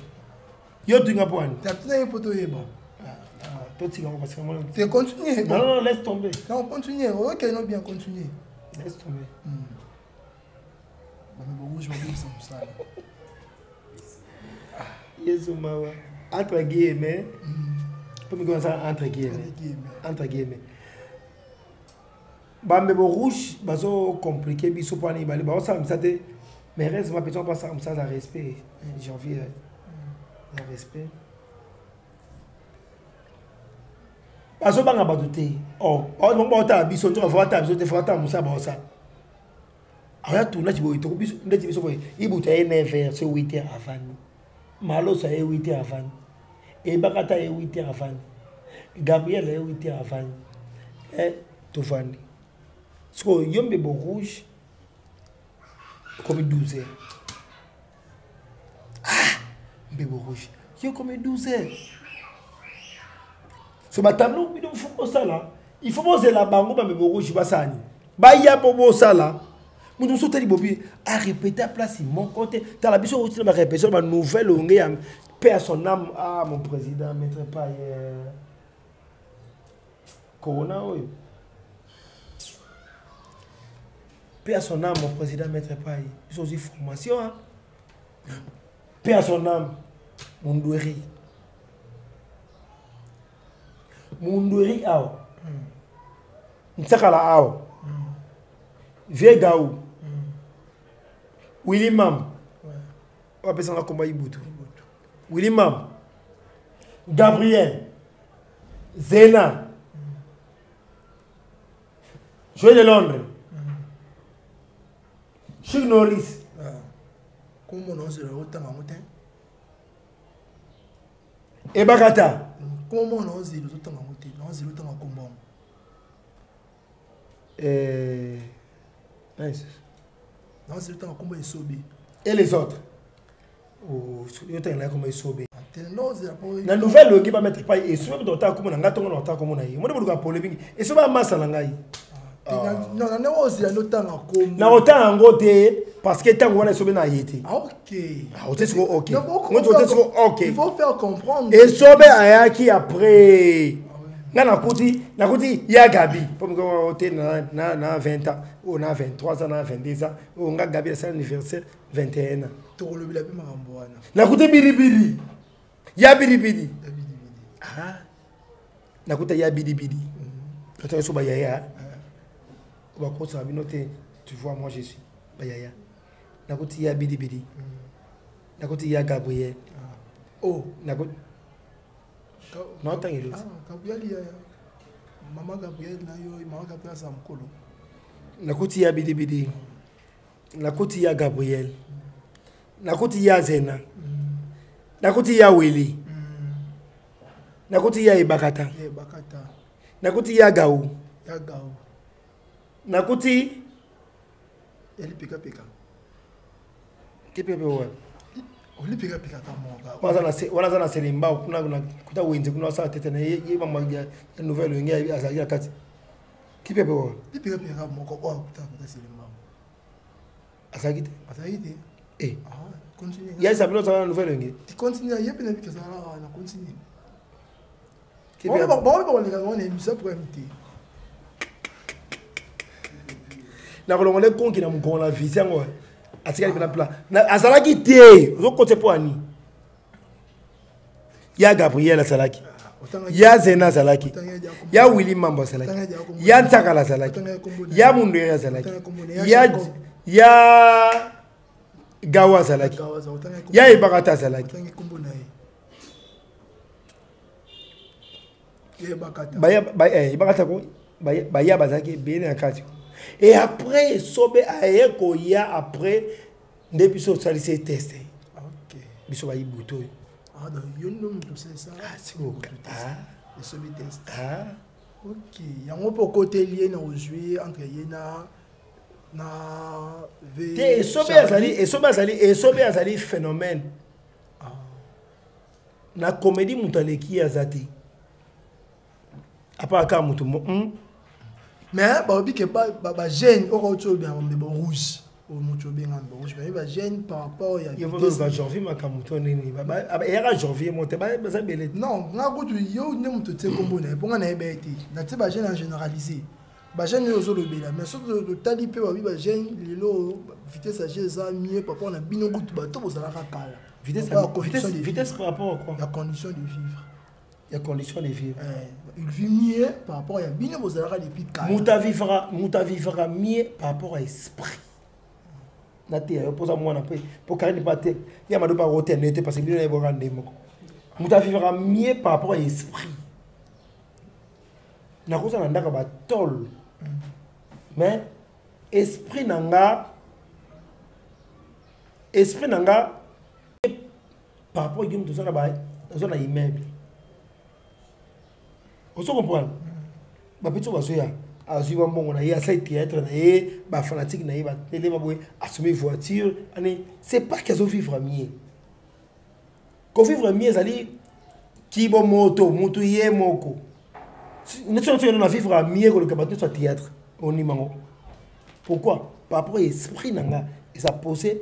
Yo otunga mpo na nini? Tuna ye mpo toyeba. Totika ngo parce que moi. Te continue. Non, non, laisse tomber. Non, continue. OK, non bien continue. Laisse tomber. Bambebo rouge babimisa mosala. Yesu mawa. Entre guillemets. Mpo mikolo nasala entre guillemets. Entre guillemets. Bambebo rouge bazo compliquer biso mpo wana ibale baosala mosala te. Mais heureusement petit basala mosala za respect. Janvier za respect. Bazobanga bato te. Oh, bango baotala biso, nzoka faut batala biso te, faut batala mosala baosala. Aya tournage boye, toko biso, ndeti biso boye, ibuta ye 9 heures, so 8 heures avandi. Malosa ye 8 heures avandi. Ebakata ye 8 heures avandi. Gabriel ye 8 heures avandi. Tovandi. Sikoyo, yo mbebo rouge, okomi 12 heures. Ah, mbebo rouge, yo okomi 12 heures. So batableau bino faut bosala, il faut bozela bango ba mbebo rouge basala nini? Baya po bosala. Moto mosusu otali bobi, a répéter place moko te. Tala biso outi na ba répétition, ba nouvelle onge ya paix à son âme. Ah, mon président, maître Paye. Corona oyo. Paix à son âme, mon président, maître Paye. Biso ozi formation, hein. Paix à son âme, mon douéri. Mundweri awa. Ntsakala awa. Vieux Gaou. Willy Mam. On appelle ça combat Ibutu. Willy Mam. Gabriel. Zena. Joël de Londres. Chuck Norris. Comment on se le retient en montagne? Ebakata. Comment on se le retient en montagne? On se le retient en combat. Nice. Non, c'est le temps comment il sobe. Et les autres? Oh, yo tanga comment il sobe. Non, c'est la première. La nouvelle qui va mettre pas et sobe dans ta comment nga tongo na ta comment na ye. Moi boluka polémique. Et sobe massa na ngai. Ah. Non, non, non, c'est la temps comme. Na autant ngo te parce que tango wana sobe na yete. Ah, OK. Ah, ote siko OK. Donc, Ngo ote siko OK. Il faut faire comprendre. Et sobe ayaki après. Nga nakuti ya Gabi. Po mko ote na 20 ans, ou na 23 ans, na 22 ans, ou nga Gabi c'est anniversaire 21 ans. Tokolobi la pe makambo wana. Nakuti bilibili. Ya bilibili. Ya bilibili. Ah. Nakuta ya bilibili. Tota so ba yaya. Ba kosa bino te, tu vois moi je suis ba yaya. Nakuti ya bilibili. Nakuti ya Gabriel. Oh, nakuti Non, tant il Ah, Gabriel, ya, Maman Gabriel na yo, Maman Gabriel sa mkolo. Nakuti ya bilibili. Nakuti ya Gabriel. Nakuti ya Zena. Nakuti ya Willy. Nakuti ya Ebakata. Ya Ebakata. Nakuti ya Gaou. Ya Gaou. Nakuti Ya lipeka peka. Kepe pe wa. Olipeka peka ka moka. Wana za na Selemba kuna kuna kuta wenze kuna sa tete na ye ye mama ya nouvelle ngi azali na kati. Kipe pe wa. Lipeka peka moko o kuta kuta Selemba. Azali te. Azali te. Eh. Ah, continue. Ya Isabelle za na nouvelle ngi. Ti continue ye pe na bika za na continue. Kipe Bon, bon, bon, les gars, on est mis ça pour inviter. Na kolongola konki na mokongo na visi yango, atikali mpe na plan. Na, azalaki te, ozokote mpo ani? Ya Gabriel azalaki. Ya Zena azalaki, ya Willy Mambo azalaki, ya Ntsakala azalaki, ya Mundweri azalaki, ya Gawa azalaki, ya Ebakata azalaki. Ebakata ko baya bazalaki ebele na kati. Et après Esobe aye koya, après nde biso osalisi test, biso bayi butu oyo. Ah, donc yo nde moto osalisa Esobe test. Ok, yango mpo okoteli ye na ozwi entre ye na Te, Esobe azali, Esobe azali, Esobe azali phénomène na comédie. Moto aleki ye aza te, apart kaka moto. Mais balobi ke bajeune oyo kauti obenga mbebo rouge, oyo moto obenga mbebo rouge, bayebi bajeune par rapport ya Bajanvier, makambo to nini eyaka janvier mo te, baza ebele. Non, nga kutu yo nde moto tie kombo na ye, mpo nga nayeba ye te. Natie bajeune en généralisé, bajeune oyo ozolobela. Mais soki totali mpe, babi bajeune lelo vitesse ya jeu eza mieux par rapport na bino kutu bato bozalaka kala. Vitesse, vitesse par rapport à quoi? Ya condition de vivre. Ya condition de vivre. Il vit mieux par rapport ya bino bozalaka depuis kala. Moto avivra mieux par rapport à esprit na te yo mpoza mwana mpe mpo Karine mpa te ya mado mpa kotene te, parce que bino nayebwaka nde moko. Moto avivra mieux par rapport à esprit. Nakozala na ndako ya batole, mais esprit na nga par rapport yo moto oza na immeuble, ozo comprendre? Bapeti oyo bazoya, azwi bambongo na ye, asali théâtre na ye, bafanatike na ye batelema boye, asomi voiture ani. C'est pas que azovivre mieux. Kovivre mieux ezali kibo moto motu ye moko. Neti soki na vivre mieux koleka bato nyonso ya théâtre, onimango. Pourquoi? Par rapport esprit na nga eza posé.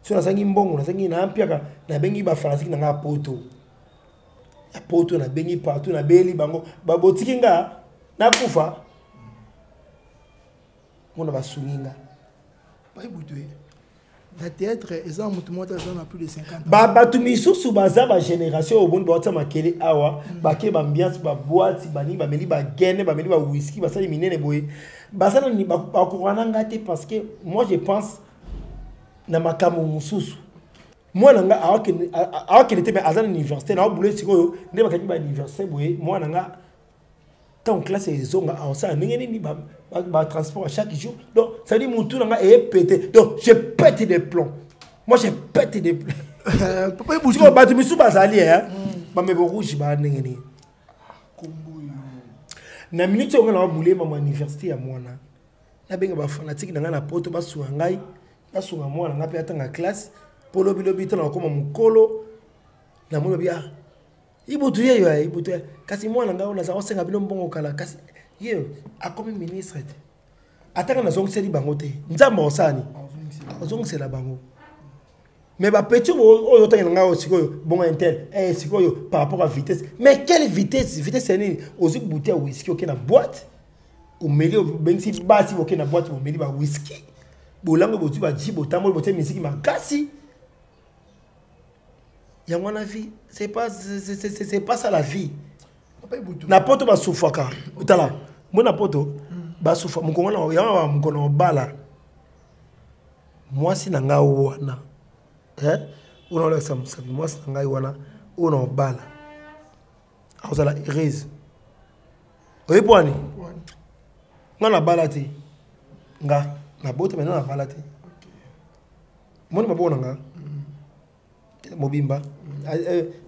So nazangi mbongo, nazangi na mpiaka, nabengi bafanatike na nga ya poto, ya poto, nabengi partout, nabeli bango, babotiki nga nakufa mpona basungi nga. Bayebutu na théâtre eza motu moko te aza na plus de 50. Bato misusu baza bagénération oyo boni baotia makele awa, bake baambiance, baboite, banini, bameli bagene, bameli bawiski, basali minene boye, baza nani, bakoka na nga te, parce que moi je pense na makambo mosusu. Mwana nga awakende te, mais aza na université na abule sikoyo nde bakangi bauniversité boye. Mwana nga, ntango classe ezonga, aosala ndenge nini? Batransport à chaque jour. Donc ça dit mutu na nga eyepete. Donc je pète des plombs, moi je pète des plombs. Sikoyo bato misusu bazali bamebo rouge baa ndenge nini? Na minute oyo nga na babule mama université ya mwana, nabenga bafanatike na ngai na poto, basunga ngai, basunga mwana ngai mpe atanga classe, mpo lobilobi ntango akóma mokolo, namoni babi: "Ah, Ibutu ye yo, Ibutu." Kasi mwana ngai oyo naza osenga bino mbongo kala, kasi ye akomi ministre te. Atanga nazongiseli bango te, Nzambe osani azongisela bango. Mais bapeti oyo otangela ngai oyo sikoyo bongo intel, sikoyo par rapport à vitesse, mais quelle vitesse? Vitesse ya nini? Ozwi bouteille ya whisky, oke na boîte, omeli, obengisi basi, boke na boîte, bomeli ba whisky, bolango, bozwi baji, botamboli, botie misiki makasi. Yango wana vie? C'est pas ça la vie. Na poto basufaka, tala mbo na poto basufa mokongo yango, mokolo obala mwasi na ngai wana, oyo naolakisa mosapi, mwasi na ngai wana oyo na obala akozala heureuse. Oyebi wani nga nabala te, nga nabota mena nabala te. Moni maboko na nga mobimba,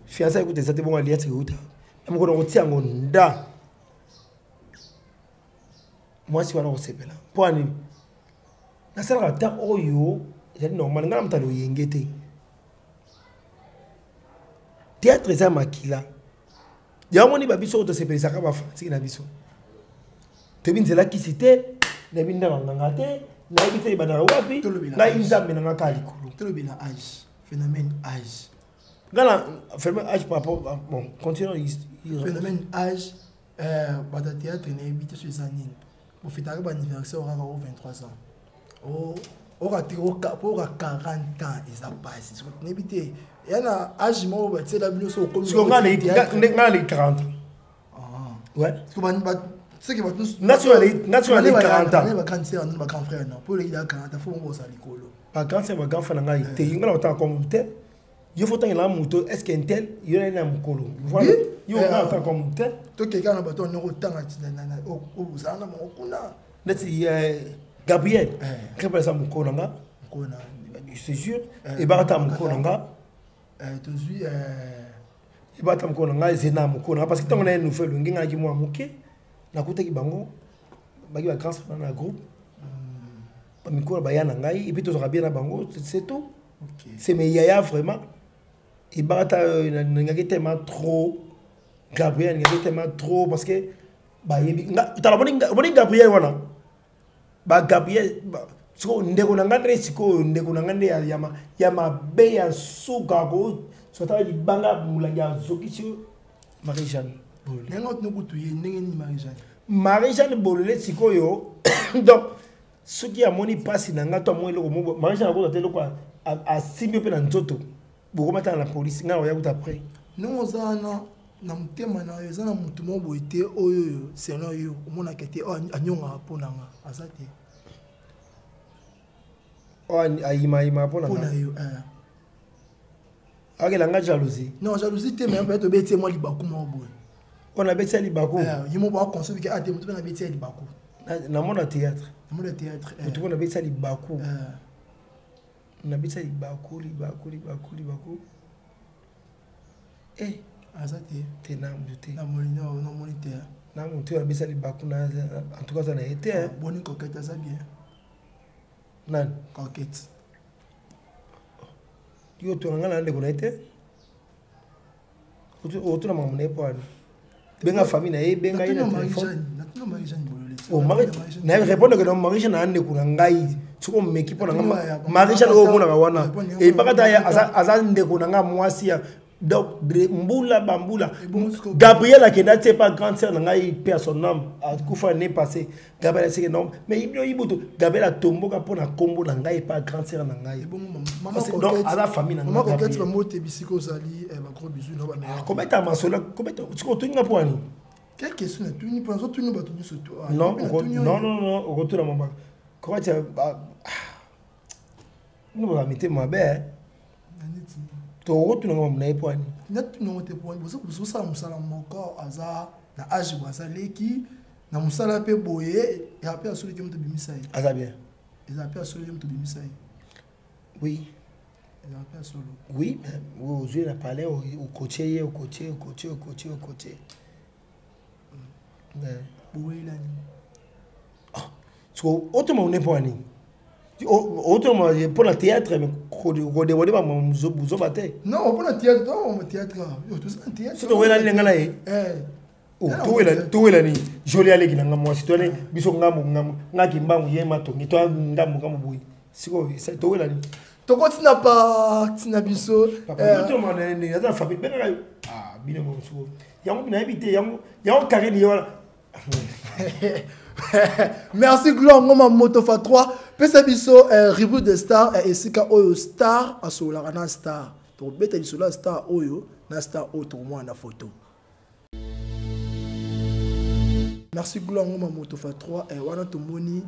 fiançailles ekuta eza te, bongo alliance ekeuta na mokolo kotia yango nda. Mwasi wana kosepela mpo anini? Nasalaka temps oyo ezali normal. Ngai na moto aloyenge te, théâtre eza makila. Yango moni babiso oyo tosepelisaka bafanatike na biso, toyebi nzela kisi te, nayebi ndanga nganga te, nayebi te ebandaka wapi. Ngai Nzambe na nga kaka likolo. Tolobela âge, phénomène âge. Nga na phénomène âge par rapport, bon, continue. Phénomène âge, bato ya théâtre, nayebi te so eza nini. Bofetaka baanniversaire kaka o 23 ans o Oka te oka po oka 40 ans eza pasi. Soki nayebi te ya na âge moko batiela bino so okomi. Siko nga naleki 40 ans. Ah. Ouais. Siko ba ba seke bato Nga siko naleki nga siko naleki 40 ans. Ba grande sœur ba grand frère non. Po oleki da 40 ans faut bongo ozala likolo. Ba grand sœur ba grand frère na ngai te nga na otanga comme te. Yo faut tangela moto est-ce que intel yo na na mokolo. Voilà. Yo nga otanga comme te. Tokeka na bato ndoko otanga na ozala na bango kuna. Neti Gabriel. Gabriel aza mokolo na nga. Mokolo na je te jure. Ebaka ta mokolo na nga. Tozwi ebata mokolo na ngai zena mokolo na nga parce que ntango na ye nouvelle nge ngai naki mwa moke nakutaki bango baki ba grand frère na groupe bamikolo baya na ngai et puis tozalaka bien na bango, c'est tout. C'est mes yaya vraiment. Ebaka nalingaki tellement trop Gabriel, nalingaki tellement trop parce que bayebi tala omoni Gabriel wana ba Gabriel sikoyo ndeko na ngai nde sikoyo ndeko na ngai nde ya mabe ya suka ko sotala libanga molangi azokisi yo Marie Jeanne Bolole. Ndenge otuni kutu ye ndenge nini Marie Jeanne? Marie Jeanne Bolole sikoyo donc soki amoni mpasi na ngai to amoni eloko moko Marie Jeanne akozwa te eloko asimbi mpe na nzoto bokomatala na polise ngai oya kuta après. Ndenge oza wana na motema na yo eza na motu moko boye te oyo selon yo omonaka te oyo anyongaka mpo na nga aza te. Oyo ayimayima mpo na nga yo. Akela nga jalousie. Non, jalousie te, mais peut-être obeti mwa libaku moko boye. Oyo nabeti ya libaku. Ye moko aconseille ke ate motu mpe nabeti ya libaku. Namona théâtre. Namona théâtre. Motu mpo nabeti ya libaku. Nabeti ya libaku, libaku, libaku, libaku. Eh, aza te. Te na motu te. Namoni namoni te. Na motu oyo abeti ya libaku na en tout cas aza na ye te. Boni Coquette aza bien. Nani? Coquette. Yo tona nga na ndeko na ye te. Otuna makambo na ye mpo wana. Benga famille na ye, benga ye na téléphone. Natuna Marie Jeanne Bolole. Oh, Marie, na répondre que non Marie Jeanne na ndeko na ngai. Soki omeki mpo na nga Marie Jeanne oyo omonaka wana. Ebaka ta aza ndeko na nga mwasi ya donc mbula bambula. Gabriel akenda tie pa grande sœur na ngai paix à son âme akufa année passée. Gabriel aseke non mais ibino ibutu Gabriel atomboka mpo na kombo na ngai pa grande sœur na ngai. Donc aza famille na ngai. Maman Coquette bambote bisika ozali ba gros bisous na ba meilleur. Kobeta masolo kobeta sikoyo otuni nga mpo ani? Quelle question natuni mpo nazotuni bato nyonso to. Non non non non okotuna mama Coquette bino boza mitema mabe. Tokotuna nga na ye mpo ani? Natuna ngo te mpo bozosala mosala moko aza na âge bo aza leki na mosala mpe boye ya mpe asoliki moto bimisa ye. Aza bien. Eza mpe asoliki moto bimisa ye. Oui. Eza mpe asolo. Oui, mais ozwi na palais okotie ye okotie okotie okotie okotie. Bowelani. Siko otoma one mpo ani? Otoma mpo na théâtre mais kodebode ba buzoba te. Non, mpo na théâtre, non, théâtre. Yo toza na théâtre. Soki towelani na ngai na ye. Towela nini? Joli aleki na nga mwasi toyani biso ngambo ngambo nga kimbangu ye matongi to ngambo ngambo boye. Sikoyo towela nini? Tokoti na parti na biso. Aza na famille bengaka yo. Ah bino mo sikoyo. Yango nayebi te yango yango Karine ye wana. Merci Gloire Ngoma Motofa 3. Pesa biso rubrique de star esika oyo star asololaka na star. Tokobeta lisolo ya star oyo na star oyo tokomona na photo. Merci Gloire Ngoma Motofa 3. Wana tomoni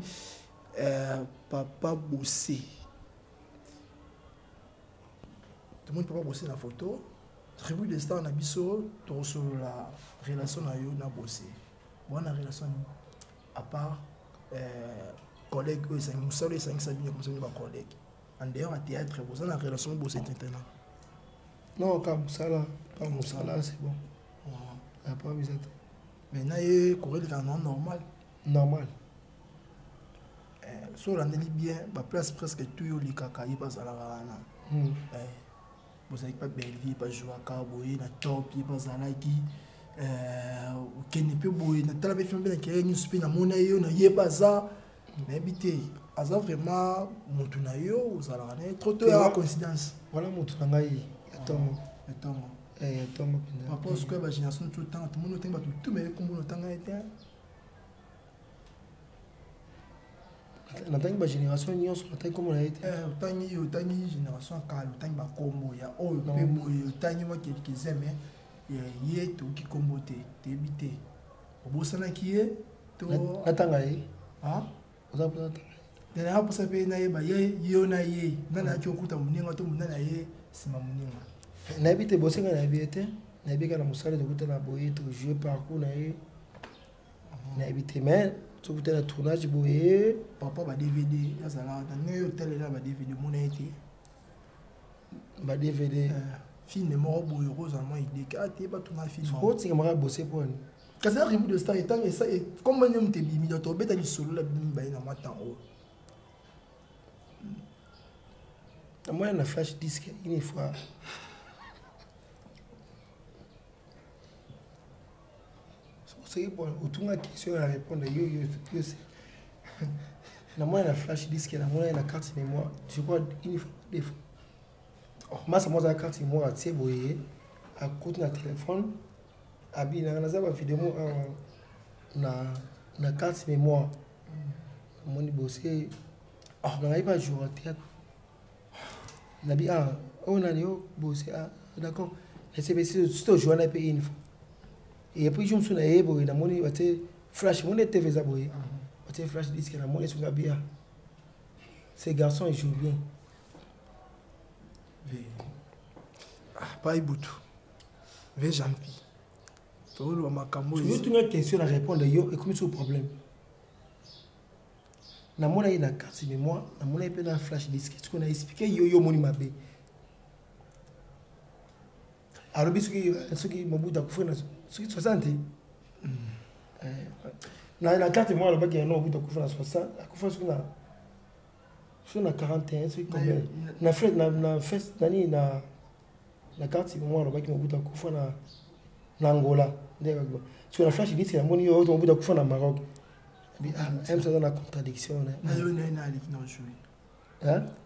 Papa Bossé. Tomoni Papa Bossé na photo. Rubrique de star na biso tokosolola relation na yo na Bossé. Wana relation à part collègue oyo esangi mosala esangisa bino comme ça bino ba collègue. En dehors ya théâtre, boza na relation Bossé maintenant. Non, ka mosala, ka mosala c'est bon. Ya pas bizarre. Mais na ye koreleka non normal. Normal. So olandeli bien ba place presque tout yo likaka ye bazalaka wana. Bozalaki pa Bellevue, pa jouaka boye na top, ye bazalaki okende mpe boye natala mpe film mpe nakeye nyonso mpe namona yo na ye baza nayebi te aza vraiment motu na yo ozalaka na ye trop to ya coïncidence. Wana motu na ngai ya ntongo. Ya ntongo. Ya ntongo mpenza. Papa sikoyo ba génération tout temps tomoni otangi bato tout mais kombo na otanga ye te. Natangi bagénération nyonso, natangi nkombo na ye te. Eh, otangi, otangi génération ya kala, otangi bakombo ya oyo mpe boye, otangi mwa quelques-uns, mais ye toyoki kombo te, toyebi te. Obosanaki ye to natanga ye? Oza mposa natanga? Nanga mposa mpe nayeba ye, yo na ye nani ayaki okuta moninga to monani aye nsima moninga. Nayebi te, bosenga nayebi ye te. Nayebi kaka na mosala tokuta na boye, tojoue parcours na ye, nayebi te, mais tokuta na tournage boye. Papa ba DVD azala na ndenge otalela ba DVD, omona ye te? Ba DVD? Film moko boye okozala mwa idée ah te, batuna film. Otingamaka bose mponi? Kasi na Revue de Star etango kombo nini moto ebimi, donc tobeta lisolo la bino mibale na mwa temps oyo. Namona na flash disque une fois. Soki otunga question ya répondre yo, yo yo namona na flash disque, namona na carte mémoire, je crois une fois, deux fois. Masa mo azala carte mémoire, atie boye, akoti na téléphone, abi nanga naza bavideo mo awa na carte mémoire, namoni bose nangai ba jour te, nabi ah, oyo nani yo bose? Ah d'accord, nasepesi si tojoua na mpe une fois. Et puis jour mosusu naye boye, namoni batie flash, moni TV eza boye, batie flash disque, namoni soki abi ah, ce garçon il joue bien. Ah, pai butu ve Jampi, toloba makambo. Yo tuna question na répondre yo, ekomi so problème. Namona ye na carte mémoire, namona ye mpe na flash disque. Sikoyo na explique yo, yo omoni mabe. Alobi soki Mobutu akufi na soki 60 na carte mémoire, alobaki yango, Mobutu akufi na 60, akufa soki na 41, soki combien, na fes nani, na carte mémoire alobaki Mobutu akufa na Angola. Nde soki na flash disque namoni yo, Mobutu akufa na Maroc. Ah, mso aza na contradiction. Na yo na ye na aleki na joue?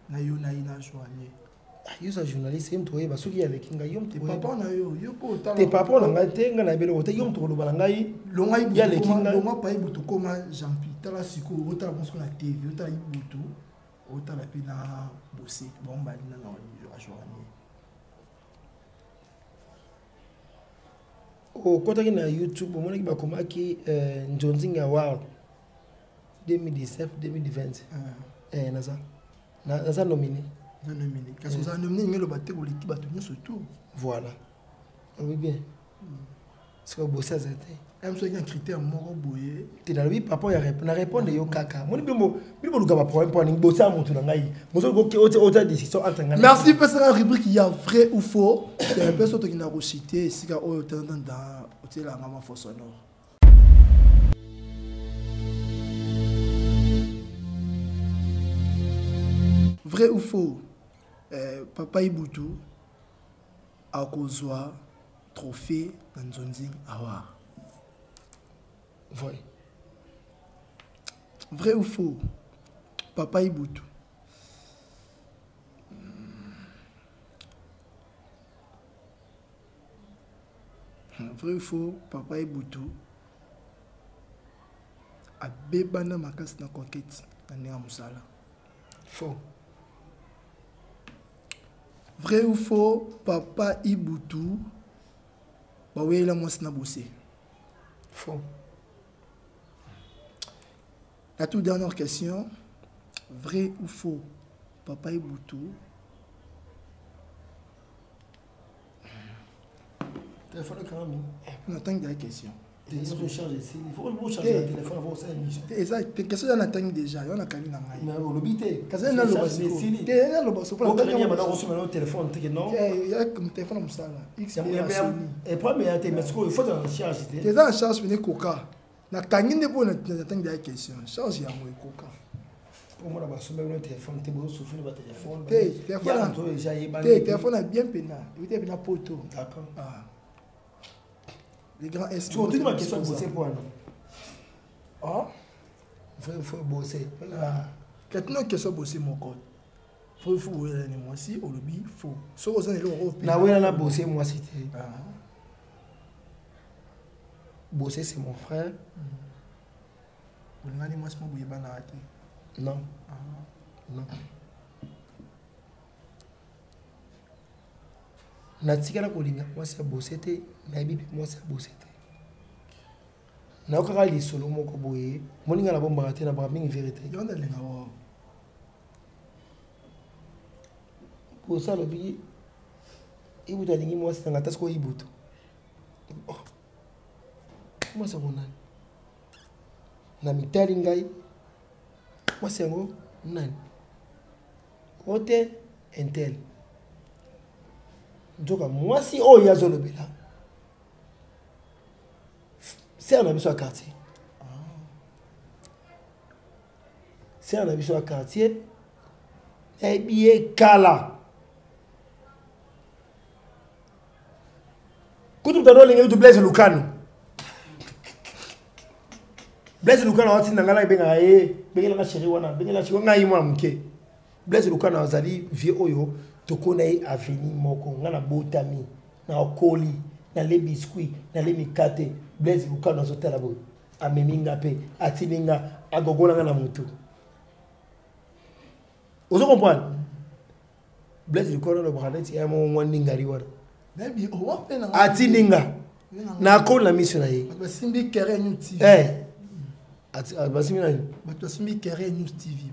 Na yo na ye na joanie? Yo za journaliste, ye moto oyeba soki aleki ngai. Yo moto papa na yo, yo mpo otala. Te, papa na ngai te, ngai nayebi eloko te. Yo moto koloba na ngai. Longa. Ye aleki ngai. Longa pa Ibutu koma Jampi, tala sikoyo, otala bonso na TV, otala Ibutu, otala mpe na bose, bango bali nanga ajoanie. Okotaki na YouTube, omonaki bakomaki Nzonzinga Award 2017 2020. Naza nominé. Oza nominé, kasi oza nominé ningi eloba te koleki bato nyonso tout. Voilà, olobi bien. Sikoyo bosi aza te. Soki na critère moko boye. Te, nalobi papa ya na répondre yo kaka. Moni bino boluka baproblème mpo aningi bosi ya motu na ngai mozotia discussion entre ngai. Merci. Pesaka rubrique ya vrai ou faux, mpe so tokenda kochite esika oyo tantanta otielanga mwa faux sonore. Vrai ou faux, papa Ibutu akozwa trophée na Nzonzing Award? Vrai. Vrai ou faux, papa Ibutu vrai ou faux, papa Ibutu abebana makasi na conquête na ndenge ya mosala? Faux. Vrai ou faux, papa Ibutu baweyela mwasi na bose? Faux. La toute dernière question, vrai ou faux, papa Ibutu Téléphone ekangami. Natangi la question. Charge esili, il faut bocharge na téléphone avant osala émission. Eza question eza natangi déjà, yo nakangi na ngai. Mais olobi te. Kasi naloba te, naloba. Sokosomela téléphone te ke non. Téléphone na mosala. Problème ya te, mais sikoyo il faut na charge te. Eza na charge pene, ekoka. Nakangi nde mpo natangi ya question, charge yango ekoka. Omona basomba bino téléphone te, bozosouffrir batelefone. Te, téléphone ya bien mpena euti mpena poto. D'accord. Les grands S. Otuni baquestion bose mpo wana. Ah? Vrai, faux, bose. Katina question bose moko. Vrai, faux, boyelani mwasi, olobi faux. Soki oza na eloko. Nawela na bose mwasi te. Bose c'est mon frère. Olingani mwasi mo boyebanaka te? Non, non, natikala kolinga mwasi ya Bose te, nayebi mpe mwasi ya Bose te. Nayokaka lisolo moko boye, moninga nabombaka te, nabaka mingi vérité. Yo nalinga wa. Bose alobi Ibutu alingi mwasi nanga ata sikoyo Ibutu. Oh. Mwasi yango nani? Na mitali ngai, mwasi yango nani? Ote intel. Nzoka mwasi oyo azolobela sere na biso ya quartier. Sere na biso ya quartier, nayebi ye kala. Kutu moto olingi kutu Blaise Lukano. Blaise Lukano atinda ngai, ebengaka ye, bengelaka chéri wana, bengelaka chéri ngai mwana moke. Blaise Lukano azali vieux oyo tokona ye avenue moko. Ngai nabotami, nakoli, nale biscuit, nale mikate. Blaise Lukano azotala boye, amemi nga mpe atindi nga, agogola nga na motu. Ozo comprendre? Blaise Lukano alobaka neti ya moko mwa ndingari wana. Nayebi owa mpe na atindi nga, nakoli na miso na ye. Bato basimbi Kere News TV. Basimbi nani? Bato basimbi Kere News TV.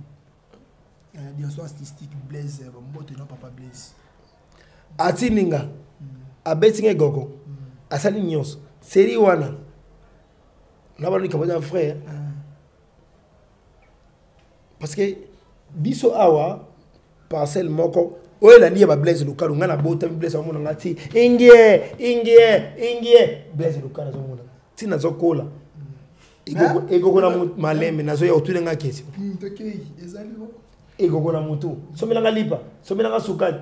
Direction artistique Blaise, mbote na papa Blaise. Atindi nga, abeti nga egogo, asali nyonso seri wana na bano likambo eza frère, parce que biso awa parcelle moko oyo elandi ya baBlaise Lukano. Ngai nabotami, Blaise amona nga ti ingie ingie ingie. Blaise Lukano azomona ti nazokola egogo na malembe, nazoya otuna nga question. Tokei ezali bo. Egogo na motu, somelanga lipa, somelanga sukali.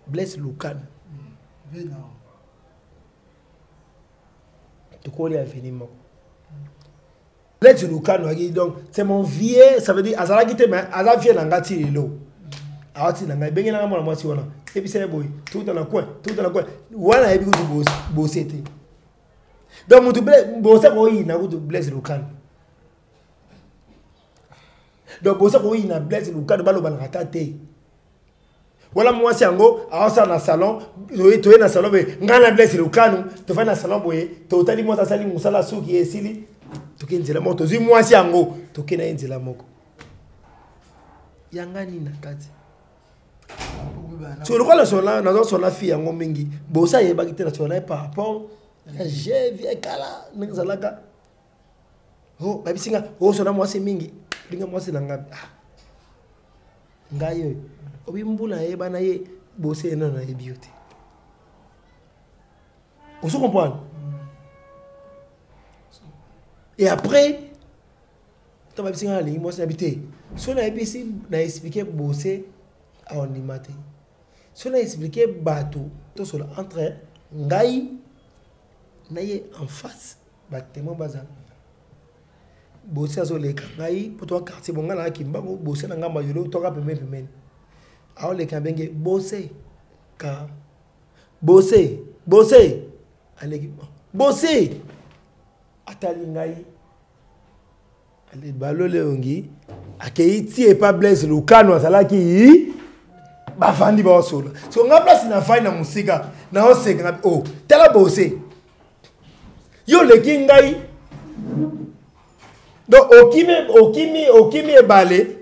Blaise Lukano. Vena. Tokoli avenue moko. Blaise Lukano aki, donc c'est mon vieux, ça veut dire azalaki te, mais aza vieux na nga ti lelo. Awati na ngai, ebengelanga mwana mwasi wana, ebisa ye boye, tuta na coin, tuta na coin wana. Ayebi kutu Bose te. Donc motu Bose koyina kutu Blaise Lukano. Donc Bose koyina Blaise Lukano, balobanaka ta te. Wala mwasi yango aosala na salon, toye na salon boye, ngai na Blaise Lukano tofandi na salon boye, totali mwasi asali mosala, suki esili, toke nzela moko, tozwi mwasi yango, toke na ye nzela moko. Yanga nini na kati? So lokola sola nazosola fille yango mingi, Bose ayebaki te nasola ye par rapport ya je vie kala ndenge ezalaka. O babisi nga osola mwasi mingi, linga mwasi na ngai. Ah, ngai oyo obi mbula ayebana ye Bose ye nano nayebi yo te. Ozo comprendre? Et après ntango babisi nga nalingi mwasi, nayebi te. So nayebisi, na expliquer Bose, aondima te. So na expliquer bato, tosola entre ngai na ye en face, batémoin bazala. Bose azoleka ngai mpo toka quartier bo, ngai nayaki mbango, Bose na ngambo ya Yolo, toka pembeni pembeni. Aoleka ndenge Bose ka Bose, Bose aleki, Bose atali ngai, balole ongi, akei ti epa Blaise Lukano azalaki, bavandi baosola. So nga place nafai na mosika, naoseka nga o oh, tala Bose, yo oleki ngai. Donc okimi, okimi, okimi ebale,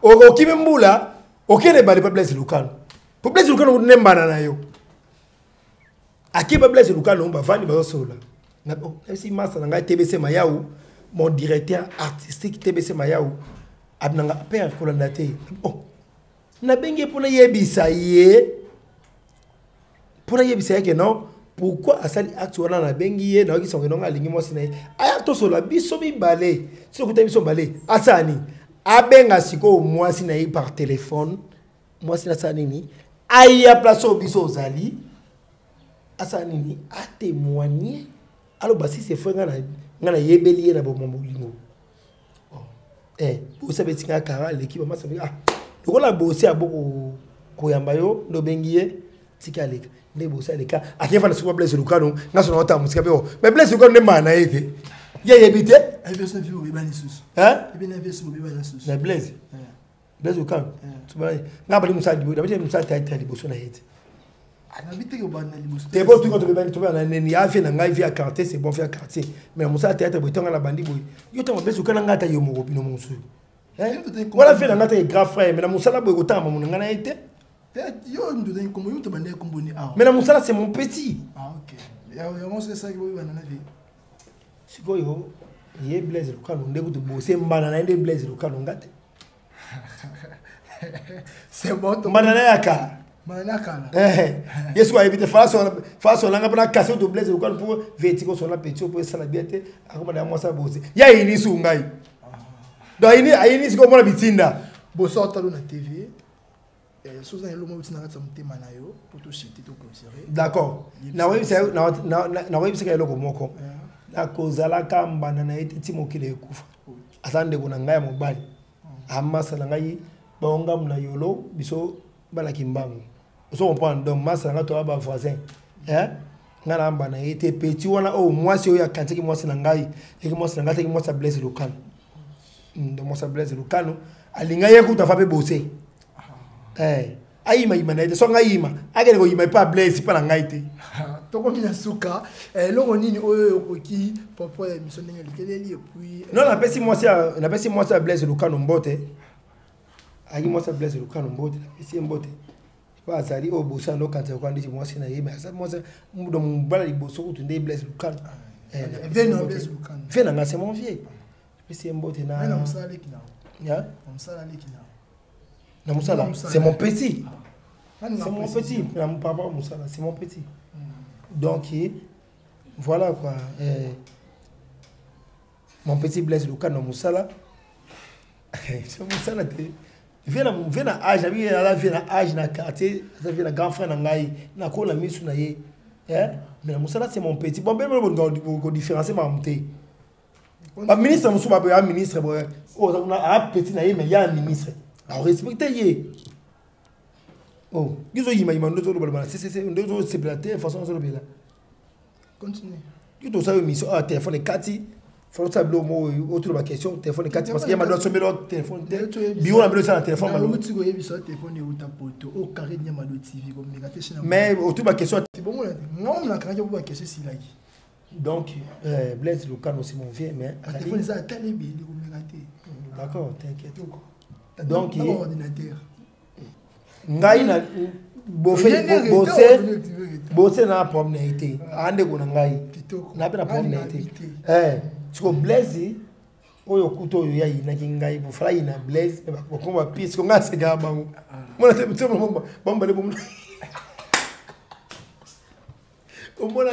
okimi mbula, okende ebale pa Blaise Lukano, po Blaise Lukano nembana na yo. Akei pa Blaise Lukano, bavandi bazosola. Nayebisi masa na ngai TBC Mayau, mon directeur artistique TBC Mayau, abinanga père kolanda te. Oh, nabengi ye mpona yebisa ye, mpona yebisa ye ke non, pourquoi asali acte wana. Nabengi ye, nayoki sango enonga alingi mwasi na ye, aya tosola biso mibale. Soki okuta biso mibale, asala nini? Abenga sikoyo mwasi na ye par téléphone. Mwasi na asala nini? Aya place oyo biso ozali, asala nini? Atémoigne, aloba si c'est vrai. Ngai nayebeli ye na bomwa bolingo. Bosi abeti ngai kara, aleki bamasa. Ah, lokola Bosi aboko koyamba yo nde obengi ye, tika aleka. Nde Bosi aleka, akei fanda sikoyo Blaise Lukano. Nga so naotala mosika mpe, mais Blaise Lukano nde maa na ye te. Ye yebi te. Na Blaise. Blaise Okam. Nga bali musala liboso, nabeti musala théâtre liboso na ye te. Te bo tuka tobebani tobebana nini ya vie na ngai vie ya quartier, c'est bon, vie ya quartier, mais na mosala théâtre boye ntango na bandi boye yo ntango Blaise Okam na ngai ata yo moko bino mosusu wana vie na ngai te grand frère, mais na mosala boye kotanga mamu na ngai na ye te. Mais na mosala, c'est mon petit. Sikoyo ye Blaise Lukano nde kutu bose mbana na ye nde Blaise Lukano nga te. C'est bon. Mbana na ye ya kala. Mbana na kala. Ye soki ayebi te faso nanga mpona kasi oto Blaise Lukano mpo veti kosona petit mpo esala bien te akoma na mwasi bose ye ayini su ngai, donc ayini sikoyo omona bitinda. Boso otalo na TV soza eloko moko na kati ya motema na yo po toshite toclôturer. D'accord, nakoyebisaka eloko moko: nakozalaka mbanda na ye te ti mokili ekufa. Aza ndeko na ngai ya mobali, amasa na ngai bangamu na yolo biso balaki mbangu, ozo comprendre? Donc masa na ngai, toya bavoisin, ngai na amba na ye te. Petit wana oyo mwasi oyo akanisaki mwasi na ngai, eki mwasi na ngai teki mwasi ya Blaise Lokano. Donc mwasi ya Blaise Lokano alinga ye kuta fa mpe bose ayimayima na ye te. So ngai yima, akende koyima epa Blaise, mpa na ngai te. Tokomi na suka. Eloko nini oyo okoki propos ya émission ndenge elekeleli et puis? Non, napesi mwasi ya Blaise Lukano mbote. Ayaki mwasi ya Blaise Lukano mbote, napesi ye mbote po azali oyo bosa ndokanisa koka ndeti mwasi na ye, mais aza mwasi, donc mobala liboso kutu nde Blaise Lukano. Vieux na nga, c'est mon vieux, napesi ye mbote na na mosala. C'est mon petit, c'est mon petit na papa mosala, c'est mon petit. Donc voilà quoi, mon petit Blaise Lukano mosala, mosala te, vieux na âge abi aza vieux na âge na quartier, aza vieux na grand frère na ngai nakola misu na ye, mais na mosala, c'est mon petit. Bon, mpe kodifférencier makambo te. Baministre mosusu baboya ministre boye oyo aza kuna aa petit na ye, mais ya ministre arespecte ye. Oh, biso yimayima nde ozolobaloba na ccc nde ozosepela te façon ozolobela. Continue. Yo tosala émission awa, téléphone ekati, fala osala biloko moko oyo otuna baquestion, téléphone ekati parce que ye mado asombeli o téléphone te, biro na bino esala na téléphone. Nauti koyebisa téléphone euta poto o carré Nyamado TV komeka te chaîne. Mais otuna baquestion. Bongo ngao nakangaki po baquestion esilaki. Donc Blaise Lukano, c'est mon vieux, mais téléphone eza atala ebele, komeka te. D'accord, t'inquiète. Donc ordinateur. Ngai na bose bose na problème na ye te, andeko na ngai na mpe na problème na ye te. Siko Blaise oyo kuta oyo ye ayinaki ngai, bofala ayina Blaise bakoma bapie. Siko ngai asekaka bango, mona te bambale bomona omona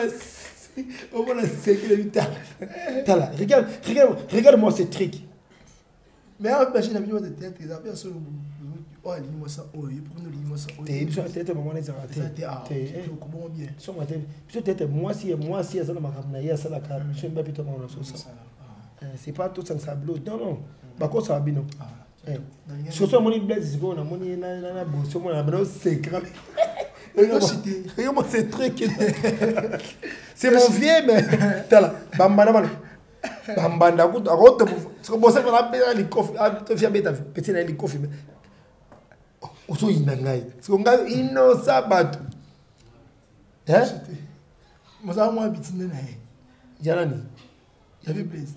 omona sekele. Tala, tala, regarde, regarde, regarde moi ce truc. Mais awa machine na bino de théâtre eza mpe solo oyo alingi mwasa oyo ye mpona olingi mwasa. Te, biso na théâtre bango wana ezalaka te. Te, bongo bien. Songa te, biso théâtre mwasi ye mwasi aza na makambo na ye asalaka, biso mba mpe tomakambo na sosa. C'est pas tosangisa bilo, non non, bakosaka bino. Surtout amoni Blaise sikoyo, namoni ye na bosi, omona bana oseka. Regarde-moi ce truc. C'est mon vieux, mais. Tala, bambanda bana. Bambanda kutu akoto bosa fana abeta likofi, tofi abeta petit na ye likofi, mais ozoyina ngai siko ngai inosa bato. Mozala mwa bitinde na ye. Ya nani? Yabi Blaise.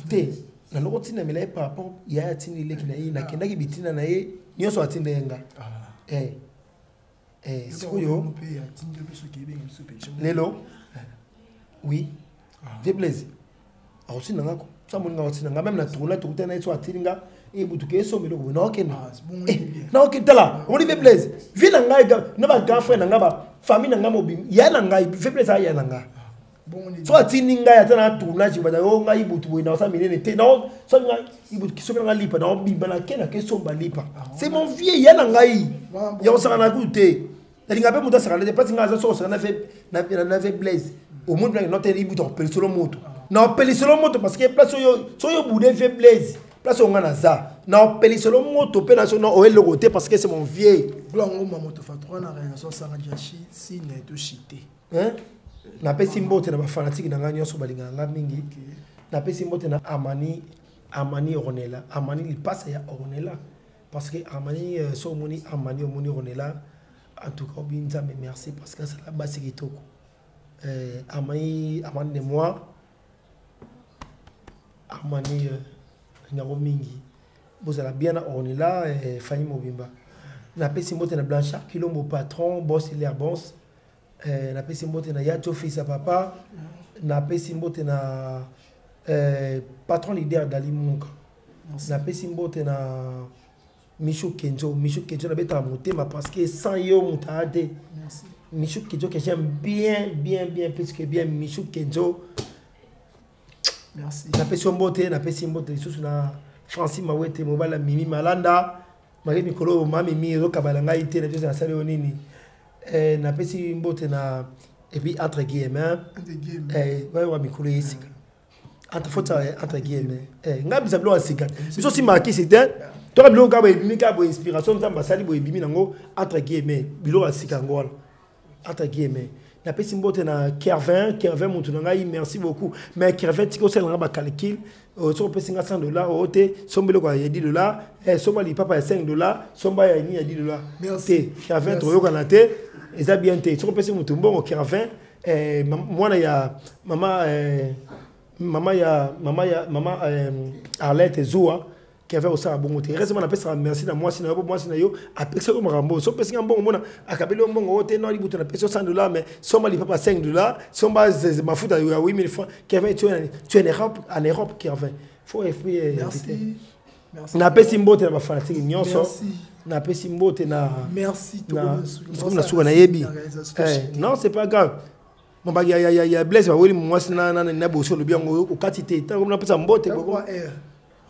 Te, naloko tindamela ye par rapport ya atindi leki na ye, nakendaki bitinda na ye nyonso atinda ye nga. Sikoyo lelo, oui, vieux Blaise akotinda nga ko so amoni nga akotinda nga même na tourna tokuta na ye so atindi nga ebutuka esomba eloko boye naokende naokende. Tala, omoni vieux Blaise, vieux na ngai na bagrand frère na ngai, bafamille na ngai mobimi ya na ngai, vieux Blaise aya na ngai so atindi ngai ata na tournage bata o ngai ibutu boye naosala minene te, so ngai ibutu soki nanga lipa naobimba nake nake somba lipa. C'est mon vieux ya na ngai ya kosaka na kutu te. Nalinga mpe moto asakana te mpasi ngai aza so kosaka na vieux Blaise, omoni mpe note ibutu akopelisolo moto na opelisolo moto parce que place oyo so oyo bude vieux Blaise, place oyo ngai naza na opelisolo moto mpe na so oyo eloko te parce que c'est mon vieux. Ngoma moto fatura na réalisation sanga diachi sine toshite. Napesi mbote na bafanatike na ngai nyonso balingaka ngai mingi. Napesi mbote na Amani, Amani Ornella, Amani lipasa ya Ornella, parce que Amani so omoni Amani, omoni Ornella. En tout cas obi Nzambe merci, parce que asala basi kitoko. Amani, Amani de moi, Amani nyango mingi. Bozala bien na Ornella, Fanny Mobimba. Napesi mbote na Blanchard Kilombo, patron, boss Hilaire Bons. Napesi mbote na Yacho, fils à papa. Napesi mbote na patron leader Dali Munka. Napesi mbote na Michou Kenzo. Michou Kenzo nabetaka motema parce que sans yo moto aya te. Merci. Michou Kenzo que j'aime bien, bien, bien, plus que bien. Michou Kenzo. Merci. Napesi yo mbote, napesi mbote lisusu na Francis Mawete, mobali ya Mimi Malanda. Marie Mikolo, ma Mimi, ezokabala ngai te, na biso nasali yo nini. Napesi mbote na, et puis entre guillemets, Entre guillemets. Ouais, ouais, mikolo esika. Entre, faut ça, entre guillemets. Ngai bisa biloko ya sika. Biso si maki, c'était, toka biloko kaka boye ebimi, kaka boye inspiration, Nzambe asali boye ebimi nango, entre guillemets, biloko ya sika yango wana. Entre guillemets. Napesi mbote na Kervin, Kervin motu na ngai, merci beaucoup. Mais Kervin, tika osala nga ba calcul, soki opesi nga 100 $, oyo te, somba eloko ya 10 $, somba lipapa ya 5 $, somba ya nini ya 10 $. Merci. Te, Kervin, Merci. toyokana te, eza bien te. Soki opesi motu mbongo, Kervin, mwana ya mama, mama ya, mama ya, mama, Arlette Zoua, Kervin osala bongo te. Heureusement, napesaka merci na mwasi na yo, po mwasi na yo apesaki yo makambo. Soki opesi nga mbongo, mona akabeli yo mbongo oyo te, no libutu napesi yo 100 $, mais somba lipapa 5 $, somba mafuta ya 8000 francs. Kervin, tu es en Europe, en Europe, Kervin. Faut esprit, Merci. éviter. Merci. Napesi mbote na bafanatike nyonso. Merci. Napesi mbote na Merci, na Tokomi na suka. Tokomi na suka, nayebi. Na réalisation chute. Non, c'est pas grave. Bon, bah, ya, ya, ya, ya, Blaise, bah, oui, moi, c'est na, na, na, na, bosso, le bien, au, au, kati te. Tant que napesa mbote, T'as boko. quoi, R?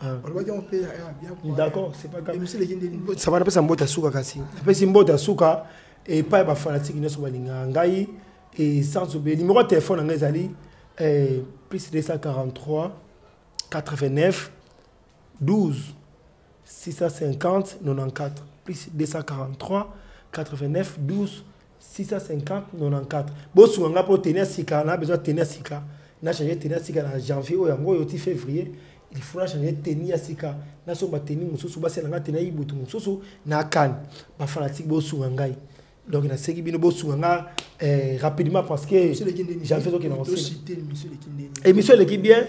Ah. Olobaki yango mpe ya R, bien quoi. D'accord, c'est pas grave. Émission eleki ndeni. Ça va, napesa mbote ya suka kasi. Napesi mbote ya suka, epai ya bafanatike nyonso balingaka ngai, et sans oublier, numéro ya téléphone na ngai ezali, plus 243 89 12 650 94. Plus 243 89 12 650 94. Bosunga nga mpo tenue ya sika, na besoin tenue ya sika. Na changer tenue ya sika na janvier oyo yango oyo ti février. Il faut na changer tenue ya sika. Nasomba tenue mosusu, basala nga tenue ya ibutu mosusu na kane. Bafanatike bosunga ngai. Donc nasengi bino bosunga nga, rapidement parce que Monsieur eleki ndeni. janvier tokende kosila. Toshite, monsieur eleki ndeni. Émission eleki bien.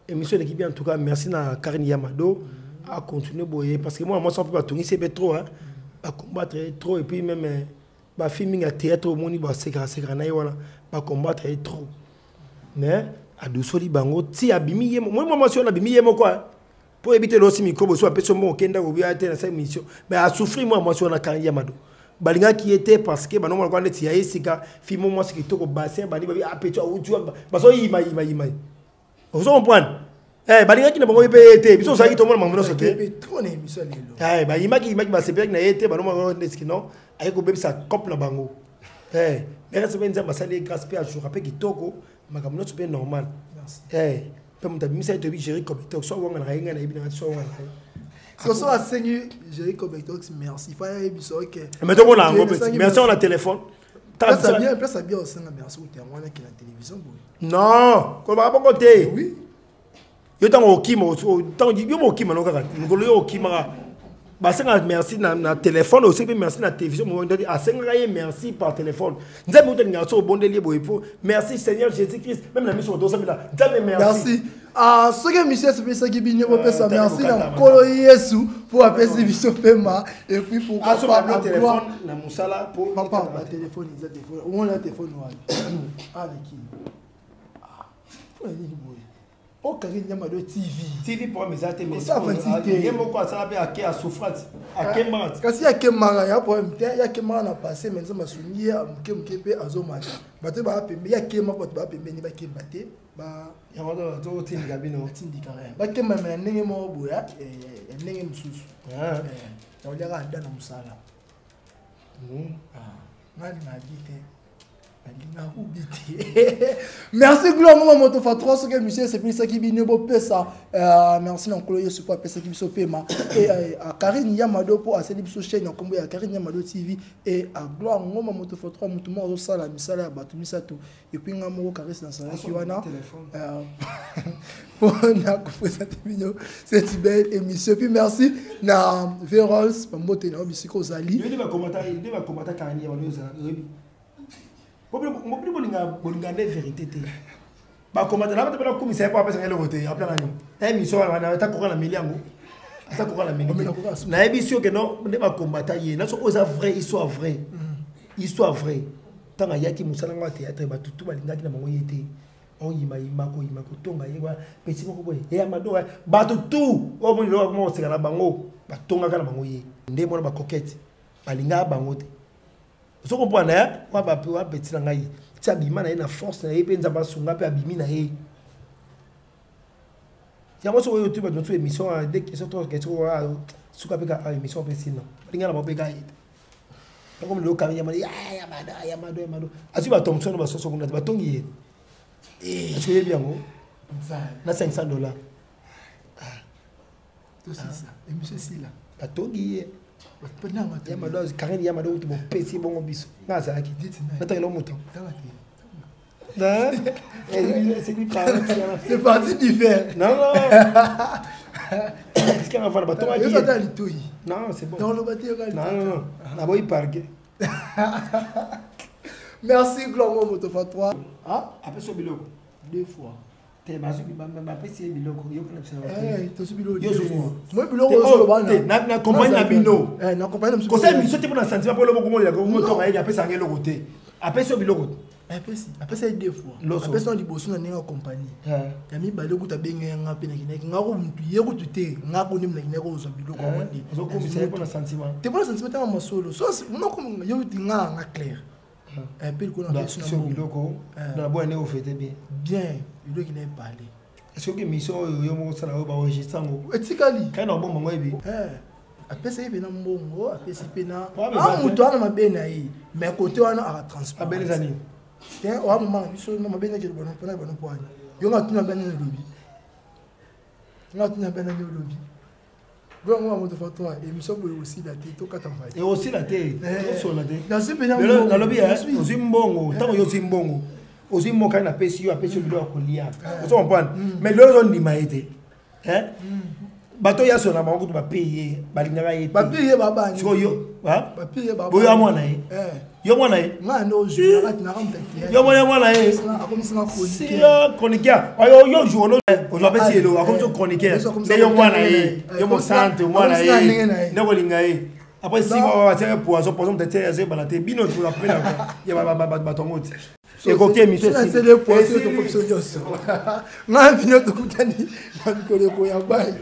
Émission eleki bien en tout cas. Merci na Karine Yamado à continuer boye parce que moi moi ça peut pas c'est trop, hein. Ba combattre trop et puis même, ba film mingi ya théâtre omoni ba sekra sekra na ye wana ba combattre ye trop. Mais adusoli bango ti abimi ye moi moi moi abimi ye moko, hein. Po éviter losi micro so apesi mbongo okenda kobia te na sa émission. Mais a souffrir moi moi wana Karine Yamado. Balingaki ye te parce que bango moko neti ya esika film moi ce kitoko bassin bani babi apetu autu bazo yima yima yima. Ozo comprendre? Balingaki na bango pe ye te. Biso ozalaki tomona makambo nyonso te. Mpe trop na émission ya lelo. Bayimaki, yimaki, basepelaki na ye te, bango moko neti non, aye kobebisa couple na bango. Mais reste mpe Nzambe asali ye grâce mpe ajour mpe kitoko, makambo nyonso mpe normal. Merci. Mpe moto abimisa ye toyebi Géri Cobetox, so awanganaka ye ngai nayebi nanga so awanganaka ye. Soso asengi Géri Cobetox merci. Fa yebi so ke. Mais tomona yango mpe. Asengi Merci na téléphone. Place ya bien, place ya bien osenga merci ou yango wana ke na télévision boye. Non, kolobaka bongo te. Oui. Yo ntango okima, ntango yo bokima no kaka mokolo yo okimaka basengaka merci na téléphone, osengi mpe merci na télévision. Mo ndati asengaka ye merci par téléphone. Nzambe uta lingaka so obondeli ye boye po merci Seigneur Jésus Christ, même na miso tosambela Nzambe merci. Merci. Ah, soki émission esepesaki bino, bopesa merci na tala Nkolo Yesu mpo apesi biso pema et puis pourquoi asomba pas bino à téléphone gloire. Na mosala po Papa, ba téléphone eza téléphone omona téléphone wana aleki mpona nini boye okangi nyama do TV? TV problème eza te, mais Osala fati te. ye moko asala mpe ake asouffrate akembaka ti. Kasi yakemaka ya problème te, yakemaka na passé, mais Nzambe asungi ye moke moke mpe azomata. Bato baya pembe yakema, bato baya pembeni bakemba te ba Yango totindika bino. Batindikaka ye bakemba me na ndenge moko boye ya ndenge mosusu. Ah. Oliaka ada na mosala. Ngai nalinga abi te. Nalingaka ubi te. Merci Gloire Ngoma Moto fa 3 soki émission esepelisaki bino bopesa merci na Nkolo Yesu mpo apesaki biso pema et à Karine Yamado mpo asali biso chaîne ya nkombo ya Karine Yamado TV et à Gloire Ngoma Moto fa 3 moto moko azosala misala ya bato misato et puis nga moko Karis nasalaki wana mpona kopresente bino cette belle émission. Puis merci na Verols bambote na yo bisika ozali. Yo nde bakomata Karine Yamado ozala oyebi. Mobili bolinga nde vérité te. Bakomata na bato bana kumisa ye po apesaka eloko te apla nani na émission wana ata koka na meli yango ata koka na meli te nayebi si oke no nde bakombata ye na soki oza vrai histoire vrai histoire vrai ntango ayaki mosala ngo ya théâtre bato tu balingaki na bango ye te oyimayima koyima kotonga ye wana peti moko boye ya mado bato tu oyo moni loko akoma koseka na bango batongaka na bango ye nde mona bacoquette balingaka bango te. Ozo comprendre hein? Wa ba wa petit na ngai. Ti abima na ye na force na ye pe Nzambe asunga pe abimi na ye. Yango soki oyo tu bato mosusu émission wana deux questions trois questions wana suka pe ka émission pe sina. Balinga na bango pe ka ye. Bakomi lelo kanga ya mado ya mado ya mado ya mado. Azwi bato mosusu na basoso kuna batongi ye. Est-ce que oyebi yango? Na $500. Tosisa émission esila. Batongi ye. Ya mado Karine ya mado kutu bopesi bongo biso. Nga azalaki. Natangela moto. C'est parti d'hiver. Non, non. Tika nga fana batongaki. Yo ata litoyi. Non, c'est bon. Non, loba te yoka. Non, non, non. Naboyi parquet. Merci Glongo Moto fa 3. Ah, apesi yo biloko. Deux fois. Te bazwi bapesi ye biloko yoka na biso. Tozwi biloko. Yo ozomona. Moi biloko ozoloba na. Na compagnie na bino. Na compagnie na biso. Kosala émission te mpona sentiment mpo eloko moko moto ayebi apesa yango eloko te. Apesi yo biloko. Apesi apesi ye deux fois. Apesi na liboso na ndenge ya compagnie. Ya mibale kutu abenge nga mpe nakendaki nga ko mutu ye kutu te nga ko nde nakendaki kozwa biloko yango nde. Ozokomisa ye mpona sentiment. Te mpona sentiment tanga masolo. So monoko yo kuti nga na nga clair. Mpe likolo na biso na biloko na boya ndenge ofete bien. Bien, biloko na epale. Soki émission oyo yo moko osala oyo baenregistre yango etikali kai na obomba ngo yebi. Apesi ye mpe na mbongo, apesi mpe na moto wana mabe na ye mais kote wana aka transport abeleza nini te oya moma na biso mabe naki mpona bano mpwani yo nga tuna bana olobi nga tuna bana olobi bongo wa moto fa toi émission boye osila te tokata mbai ekosila te tosola te nalobi ozwi mbongo ntango yo ozwi mbongo ozwi mbongo kaka napesi yo apesi yo biloko ya kolia ozo comprendre mais lelo ozondima ye te bato ya sona bango kutu bape ye balingaka ye bape ye babani sikoyo boyo ya mwana ye yo mwana ye yo mwana mwana ye siya chroniqueur oyo yo jour no ozwa apesi elo akomisi chroniqueur nde yo mwana ye yo mosante mwana ye nde kolinga ye après 6 mois batiaka poison poison moto atia azoyebana te bino ya bato yango te ekoki émission ngai bino tokutani na mikolo ekoya bai.